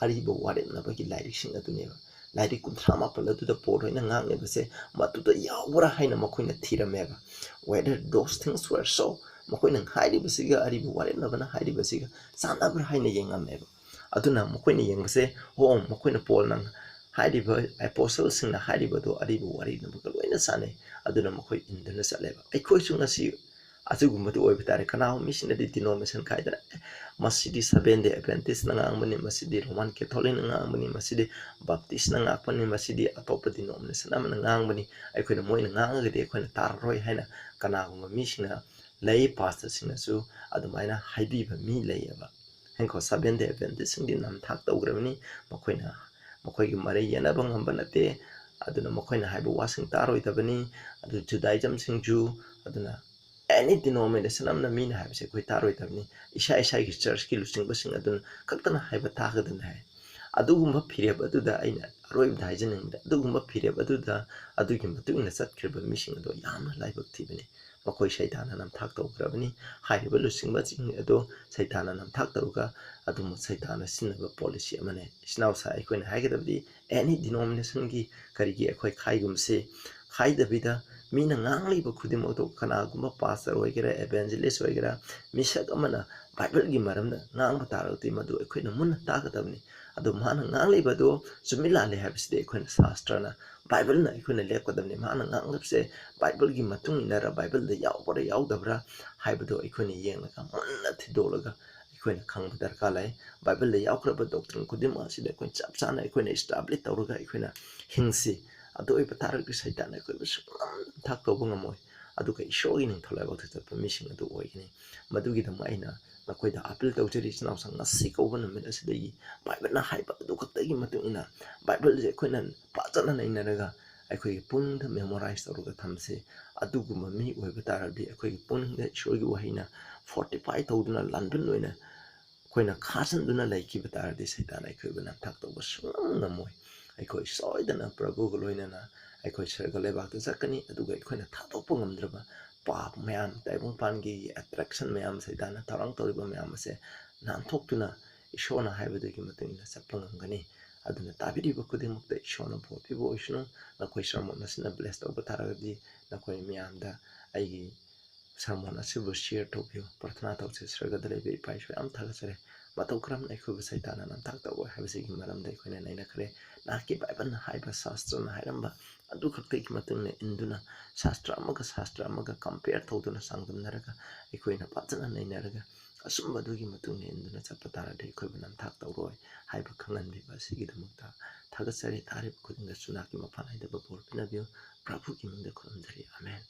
ꯑꯔꯤꯕ ꯋꯥꯔꯦꯞꯅꯕꯒꯤ ꯂꯥꯏꯔꯤꯛꯁꯤꯡ ꯑꯗꯨꯅꯦꯕ꯫ ꯂꯥꯏꯔꯤꯛ ꯀꯨꯟꯊ꯭ꯔꯥ ꯃꯥꯄꯜ ꯑꯗꯨꯗ ꯄꯣꯜ ꯍꯣꯏꯅ ꯉꯥꯡꯂꯤꯕꯁꯦ ꯃꯗꯨꯗ ꯌꯥꯎꯕ꯭ꯔꯥ ꯍꯥꯏꯅ ꯃꯈꯣꯏꯅ ꯊꯤꯔꯝꯃꯦꯕ꯫ Whether those things were so, ꯃꯈꯣꯏꯅ ꯍꯥꯏꯔꯤꯕꯁꯤꯒ, ꯑꯔꯤꯕ ꯋꯥꯔꯦꯞꯅꯕꯅ ꯍꯥꯏꯔꯤꯕꯁꯤꯒ ꯆꯥꯟꯅꯕ꯭ꯔꯥ ꯍꯥꯏꯅ ꯌꯦꯡꯉꯝꯃꯦꯕ꯫ ꯑꯗꯨꯅ ꯃꯈꯣꯏꯅ ꯌꯦꯡꯕꯁꯦ, "ꯑꯣ, ꯃꯈꯣꯏꯅ ꯄꯣꯜꯅ ꯍꯥꯏꯔꯤꯕ, ꯑꯦꯄꯣꯁꯇꯜꯁꯤꯡꯅ ꯍꯥꯏꯔꯤꯕꯗꯨ ꯑꯔꯤꯕ ꯋꯥꯔꯦꯞꯅꯕꯒ ꯂꯣꯏꯅ ꯆꯥꯟꯅꯩ", ꯑꯗꯨꯅ ꯃꯈꯣꯏ ꯏꯟꯗꯨꯅ ꯆꯠꯂꯦꯕ꯫ ꯑꯩꯈꯣꯏꯁꯨ ꯉꯁꯤ ꯑꯗꯨꯒꯨꯝꯕꯗꯨ ꯑꯣꯏꯕ ꯇꯥꯔꯦ꯫ ꯀꯅꯥꯒꯨꯝꯕ ꯃꯤꯁꯤꯡꯅꯗꯤ denomination ꯈꯥꯏꯗꯅ, "ꯑꯦ, ꯃꯁꯤꯗꯤ Seventh Day Adventistꯅ ꯉꯥꯡꯕꯅꯤ, ꯃꯁꯤꯗꯤ Roman Catholicꯅ ꯉꯥꯡꯕꯅꯤ, ꯃꯁꯤꯗꯤ Baptistꯅ ꯉꯥꯛꯄꯅꯤ, ꯃꯁꯤꯗꯤ ꯑꯇꯣꯞꯄ denomination ꯑꯃꯅ ꯉꯥꯡꯕꯅꯤ, ꯑꯩꯈꯣꯏꯅ ꯃꯣꯏꯅ ꯉꯥꯡꯉꯒꯗꯤ ꯑꯩꯈꯣꯏꯅ ꯇꯥꯔꯔꯣꯏ" ꯍꯥꯏꯅ ꯀꯅꯥꯒꯨꯝꯕ ꯃꯤꯁꯤꯡꯅ ꯂꯩ꯫ ꯄꯥꯁꯇꯔꯁꯤꯡꯅꯁꯨ ꯑꯗꯨꯃꯥꯏꯅ ꯍꯥꯏꯕꯤꯕ ꯃꯤ ꯂꯩꯌꯦꯕ꯫ ꯍꯦꯡꯀꯣ, Seventh Day Adventistꯁꯤꯡꯗꯤ ꯅꯝꯊꯥꯛ ꯇꯧꯈ꯭ꯔꯕꯅꯤ꯫ ꯃꯈꯣꯏꯅ, ꯃꯈꯣꯏꯒꯤ ꯃꯔꯩ ꯌꯦꯠꯅꯕ ꯉꯝꯕ ꯅꯠꯇꯦ꯫ ꯑꯗꯨꯅ ꯃꯈꯣꯏꯅ ꯍꯥꯏꯕ ꯋꯥꯁꯤꯡ ꯇꯥꯔꯣꯏꯗꯕꯅꯤ꯫ ꯑꯗꯨ Judaismꯁꯤꯡꯁꯨ, ꯑꯗꯨꯅ ꯑꯦꯅꯤ ꯗꯤꯅꯣꯃꯤꯅꯦꯁꯟ ꯑꯃꯅ ꯃꯤꯅ ꯍꯥꯏꯕꯁꯦ ꯑꯩꯈꯣꯏ ꯇꯥꯔꯣꯏꯗꯕꯅꯤ꯫ ꯏꯁꯥ ꯏꯁꯥꯒꯤ ꯆꯔꯆꯀꯤ ꯂꯨꯆꯤꯡꯕꯁꯤꯡ ꯑꯗꯨꯅ ꯈꯛꯇꯅ ꯍꯥꯏꯕ ꯇꯥꯒꯗꯕꯅꯤ ꯍꯥꯏ꯫ ꯑꯗꯨꯒꯨꯝꯕ ꯐꯤꯔꯦꯞ ꯑꯗꯨꯗ ꯑꯩꯅ ꯑꯔꯣꯏꯕꯗ ꯍꯥꯏꯖꯅꯤꯡꯕꯗ, ꯑꯗꯨꯒꯨꯝꯕ ꯐꯤꯔꯦꯞ ꯑꯗꯨꯗ ꯑꯗꯨꯒꯤ ꯃꯇꯨꯡ ꯏꯟꯅ ꯆꯠꯈ꯭ꯔꯤꯕ ꯃꯤꯁꯤꯡ ꯑꯗꯣ ꯌꯥꯝꯅ ꯂꯥꯏꯕꯛ ꯊꯤꯕꯅꯤ꯫ ꯃꯈꯣꯏ ꯁꯩꯇꯥꯟꯅ ꯅꯝꯊꯥꯛ ꯇꯧꯈ꯭ꯔꯕꯅꯤ꯫ ꯍꯥꯏꯔꯤꯕ ꯂꯨꯆꯤꯡꯕꯁꯤꯡ ꯑꯗꯣ ꯁꯩꯇꯥꯟꯅ ꯅꯝꯊꯥꯛ ꯇꯧꯔꯒ ꯑꯗꯨꯝ ꯁꯩꯇꯥꯟꯅ ꯁꯤꯖꯤꯟꯅꯕ ꯄꯣꯂꯤꯁꯤ ꯑꯃꯅꯤ꯫ ꯏꯆꯤꯟ ꯏꯅꯥꯎꯁꯥ, ꯑꯩꯈꯣꯏꯅ ꯍꯥꯏꯒꯗꯕꯗꯤ ꯑꯦꯅꯤ ꯗꯤꯅꯣꯃꯤꯅꯦꯁꯟꯒꯤ ꯀꯔꯤꯒꯤ ꯑꯩꯈꯣꯏ ꯈꯥꯏꯒꯨꯝꯁꯤ ꯈꯥꯏꯗꯕꯤꯗ ꯃꯤꯅ ꯉꯥꯡꯂꯤꯕ ꯈꯨꯗꯤꯡꯃꯛꯇꯣ ꯀꯅꯥꯒꯨꯝꯕ ꯄꯥꯁꯇꯔ ꯑꯣꯏꯒꯦꯔꯥ, ꯑꯦꯚꯦꯟꯖꯦꯂꯤꯁ ꯑꯣꯏꯒꯦꯔꯥ, ꯃꯤꯁꯛ ꯑꯃꯅ ꯕꯥꯏꯕꯜꯒꯤ ꯃꯔꯝꯗ ꯉꯥꯡꯕ ꯇꯥꯔꯒꯗꯤ ꯃꯗꯨ ꯑꯩꯈꯣꯏꯅ ꯃꯨꯟꯅ ꯇꯥꯒꯗꯕꯅꯤ꯫ ꯑꯗꯣ ꯃꯥꯅ ꯉꯥꯡꯂꯤꯕꯗꯣ ꯆꯨꯝꯃꯤ ꯂꯥꯜꯂꯤ ꯍꯥꯏꯕꯁꯤꯗꯤ ꯑꯩꯈꯣꯏꯅ ꯁꯥꯁꯇ꯭ꯔꯅ, ꯕꯥꯏꯕꯜꯅ ꯑꯩꯈꯣꯏꯅ ꯂꯦꯞꯀꯗꯕꯅꯤ꯫ ꯃꯥꯅ ꯉꯥꯡꯂꯤꯕꯁꯦ ꯕꯥꯏꯕꯜꯒꯤ ꯃꯇꯨꯡ ꯏꯟꯅꯔ ꯕꯥꯏꯕꯜꯗ ꯌꯥꯎꯕ꯭ꯔꯥ ꯌꯥꯎꯗꯕ꯭ꯔꯥ ꯍꯥꯏꯕꯗꯣ ꯑꯩꯈꯣꯏꯅ ꯌꯦꯡꯂꯒ ꯃꯨꯟꯅ ꯊꯤꯗꯣꯛꯂꯒ ꯑꯩꯈꯣꯏꯅ ꯈꯪꯕ ꯗꯔꯀꯥꯔ ꯂꯩ꯫ ꯕꯥꯏꯕꯜꯗ ꯌꯥꯎꯈ꯭ꯔꯕ ꯗꯣꯛꯇ꯭ꯔꯤꯟ ꯈꯨꯗꯤꯡꯃꯛ ꯑꯁꯤꯗ ꯑꯩꯈꯣꯏꯅ ꯆꯞ ꯆꯥꯅ ꯑꯩꯈꯣꯏꯅ ꯏꯁꯇꯥꯕ꯭ꯂꯤꯁ ꯇꯧꯔꯒ ꯑꯩꯈꯣꯏꯅ ꯍꯤꯡꯁꯤ꯫ ꯑꯗꯨ ꯑꯣꯏꯕ ꯇꯥꯔꯒꯗꯤ ꯁꯩꯇꯥꯟꯅ ꯑꯩꯈꯣꯏꯕꯨ ꯁꯨꯡꯅꯝ ꯊꯥꯛ ꯇꯧꯕ ꯉꯝꯃꯣꯏ꯫ ꯑꯗꯨꯒ ꯏꯁꯣꯔꯒꯤ ꯅꯤꯡꯊꯧ ꯂꯩꯕꯥꯛꯇ ꯆꯠꯄ ꯃꯤꯁꯤꯡ ꯑꯗꯨ ꯑꯣꯏꯒꯅꯤ꯫ ꯃꯗꯨꯒꯤꯗꯃꯛ ꯑꯩꯅ ꯅꯈꯣꯏꯗ ꯑꯄꯤꯜ ꯇꯧꯖꯔꯤ, ꯏꯆꯤꯟ ꯏꯅꯥꯎꯁꯤꯡ, ꯉꯁꯤ ꯀꯧꯕ ꯅꯨꯃꯤꯠ ꯑꯁꯤꯗꯒꯤ ꯕꯥꯏꯕꯜꯅ ꯍꯥꯏꯕ ꯑꯗꯨ ꯈꯛꯇꯒꯤ ꯃꯇꯨꯡ ꯏꯟꯅ ꯕꯥꯏꯕꯜꯁꯦ ꯑꯩꯈꯣꯏꯅ ꯐꯖꯅ ꯅꯩꯅꯔꯒ ꯑꯩꯈꯣꯏꯒꯤ ꯄꯨꯛꯅꯤꯡꯗ ꯃꯦꯃꯣꯔꯥꯏꯁ ꯇꯧꯔꯒ ꯊꯝꯁꯤ꯫ ꯑꯗꯨꯒꯨꯝꯕ ꯃꯤ ꯑꯣꯏꯕ ꯇꯥꯔꯕꯗꯤ ꯑꯩꯈꯣꯏꯒꯤ ꯄꯨꯛꯅꯤꯡꯗ ꯏꯁꯣꯔꯒꯤ ꯋꯥꯍꯩꯅ ꯐꯣꯔꯇꯤꯐꯥꯏ ꯇꯧꯗꯨꯅ, ꯂꯥꯟꯕꯟ ꯑꯣꯏꯅ ꯑꯩꯈꯣꯏꯅ ꯈꯥꯖꯤꯟꯗꯨꯅ ꯂꯩꯈꯤꯕ ꯇꯥꯔꯗꯤ ꯁꯩꯇꯥꯟꯅ ꯑꯩꯈꯣꯏꯕꯨ ꯅꯝꯊꯥꯛ ꯇꯧꯕ ꯁꯨꯡꯉꯝ ꯉꯝꯃꯣꯏ꯫ ꯑꯩꯈꯣꯏ ꯁꯣꯏꯗꯅ ꯄ꯭ꯔꯚꯨꯒ ꯂꯣꯏꯅꯅ ꯑꯩꯈꯣꯏ ꯁꯔꯒ ꯂꯩꯕꯥꯛꯇ ꯆꯠꯀꯅꯤ, ꯑꯗꯨꯒ ꯑꯩꯈꯣꯏꯅ ꯊꯥꯗꯣꯛꯄ ꯉꯝꯗ꯭ꯔꯕ ꯄꯥꯞ ꯃꯌꯥꯝ, ꯇꯥꯏꯕꯪꯄꯥꯟꯒꯤ ꯑꯦꯇ꯭ꯔꯦꯛꯁꯟ ꯃꯌꯥꯝ, ꯁꯩꯇꯥꯟꯅ ꯊꯧꯔꯥꯡ ꯇꯧꯔꯤꯕ ꯃꯌꯥꯝ ꯑꯁꯦ ꯅꯥꯟꯊꯣꯛꯇꯨꯅ ꯏꯁꯣꯔꯅ ꯍꯥꯏꯕꯗꯨꯒꯤ ꯃꯇꯨꯡ ꯏꯟꯅ ꯆꯠꯄ ꯉꯝꯒꯅꯤ꯫ ꯑꯗꯨꯅ ꯇꯥꯕꯤꯔꯤꯕ ꯈꯨꯗꯤꯡꯃꯛꯇ ꯏꯁꯣꯔꯅ ꯕꯣꯔ ꯄꯤꯕ ꯑꯣꯏꯁꯅꯨ꯫ ꯅꯈꯣꯏ ꯁꯔꯃꯣꯟ ꯑꯁꯤꯅ ꯕ꯭ꯂꯦꯁ ꯇꯧꯕ ꯇꯥꯔꯒꯗꯤ ꯅꯈꯣꯏ ꯃꯌꯥꯝꯗ ꯑꯩꯒꯤ ꯁꯔꯃꯣꯟ ꯑꯁꯤꯕꯨ ꯁꯤꯌꯔ ꯇꯧꯕꯤꯌꯨ꯫ ꯄ꯭ꯔꯊꯅꯥ ꯇꯧꯁꯤ꯫ ꯁꯔꯒꯗ ꯂꯩꯕ ꯏꯄꯥ ꯏꯁꯣꯔ, ꯌꯥꯝ ꯊꯥꯒꯠꯆꯔꯤ꯫ ꯃꯇꯧ ꯀꯔꯝꯅ ꯑꯩꯈꯣꯏꯕꯨ ꯁꯩꯇꯥꯟꯅ ꯅꯝꯊꯥꯛ ꯇꯧꯕ ꯍꯥꯏꯕꯁꯤꯒꯤ ꯃꯔꯝꯗ ꯑꯩꯈꯣꯏꯅ ꯅꯩꯅꯈ꯭ꯔꯦ꯫ ꯅꯍꯥꯛꯀꯤ ꯕꯥꯏꯕꯜꯅ ꯍꯥꯏꯕ, ꯁꯥꯁꯇ꯭ꯔꯅ ꯍꯥꯏꯔꯝꯕ ꯑꯗꯨ ꯈꯛꯇꯒꯤ ꯃꯇꯨꯡ ꯏꯟꯅ ꯏꯟꯗꯨꯅ, ꯁꯥꯁꯇ꯭ꯔ ꯑꯃꯒ ꯁꯥꯁꯇ꯭ꯔ ꯑꯃꯒ ꯀꯝꯄꯤꯌꯔ ꯇꯧꯗꯨꯅ, ꯆꯥꯡꯗꯝꯅꯔꯒ, ꯑꯩꯈꯣꯏꯅ ꯐꯖꯅ ꯅꯩꯅꯔꯒ, ꯑꯆꯨꯝꯕ ꯑꯗꯨꯒꯤ ꯃꯇꯨꯡ ꯏꯟꯗꯨꯅ ꯆꯠꯄ ꯇꯥꯔꯗꯤ ꯑꯩꯈꯣꯏꯕꯨ ꯅꯝꯊꯥꯛ ꯇꯧꯔꯣꯏ ꯍꯥꯏꯕ ꯈꯪꯍꯟꯕꯤꯕ ꯑꯁꯤꯒꯤꯗꯃꯛꯇ ꯊꯥꯒꯠꯆꯔꯤ꯫ ꯇꯥꯔꯤꯕ ꯈꯨꯗꯤꯡꯗꯁꯨ ꯅꯍꯥꯛꯀꯤ ꯃꯄꯥꯟ ꯅꯥꯏꯗꯕ ꯕꯣꯔ ꯄꯤꯅꯕꯤꯌꯨ꯫ ꯄ꯭ꯔꯚꯨꯒꯤ ꯃꯤꯡꯗ ꯈꯨꯔꯨꯝꯖꯔꯤ꯫ ꯑꯃꯦꯟ꯫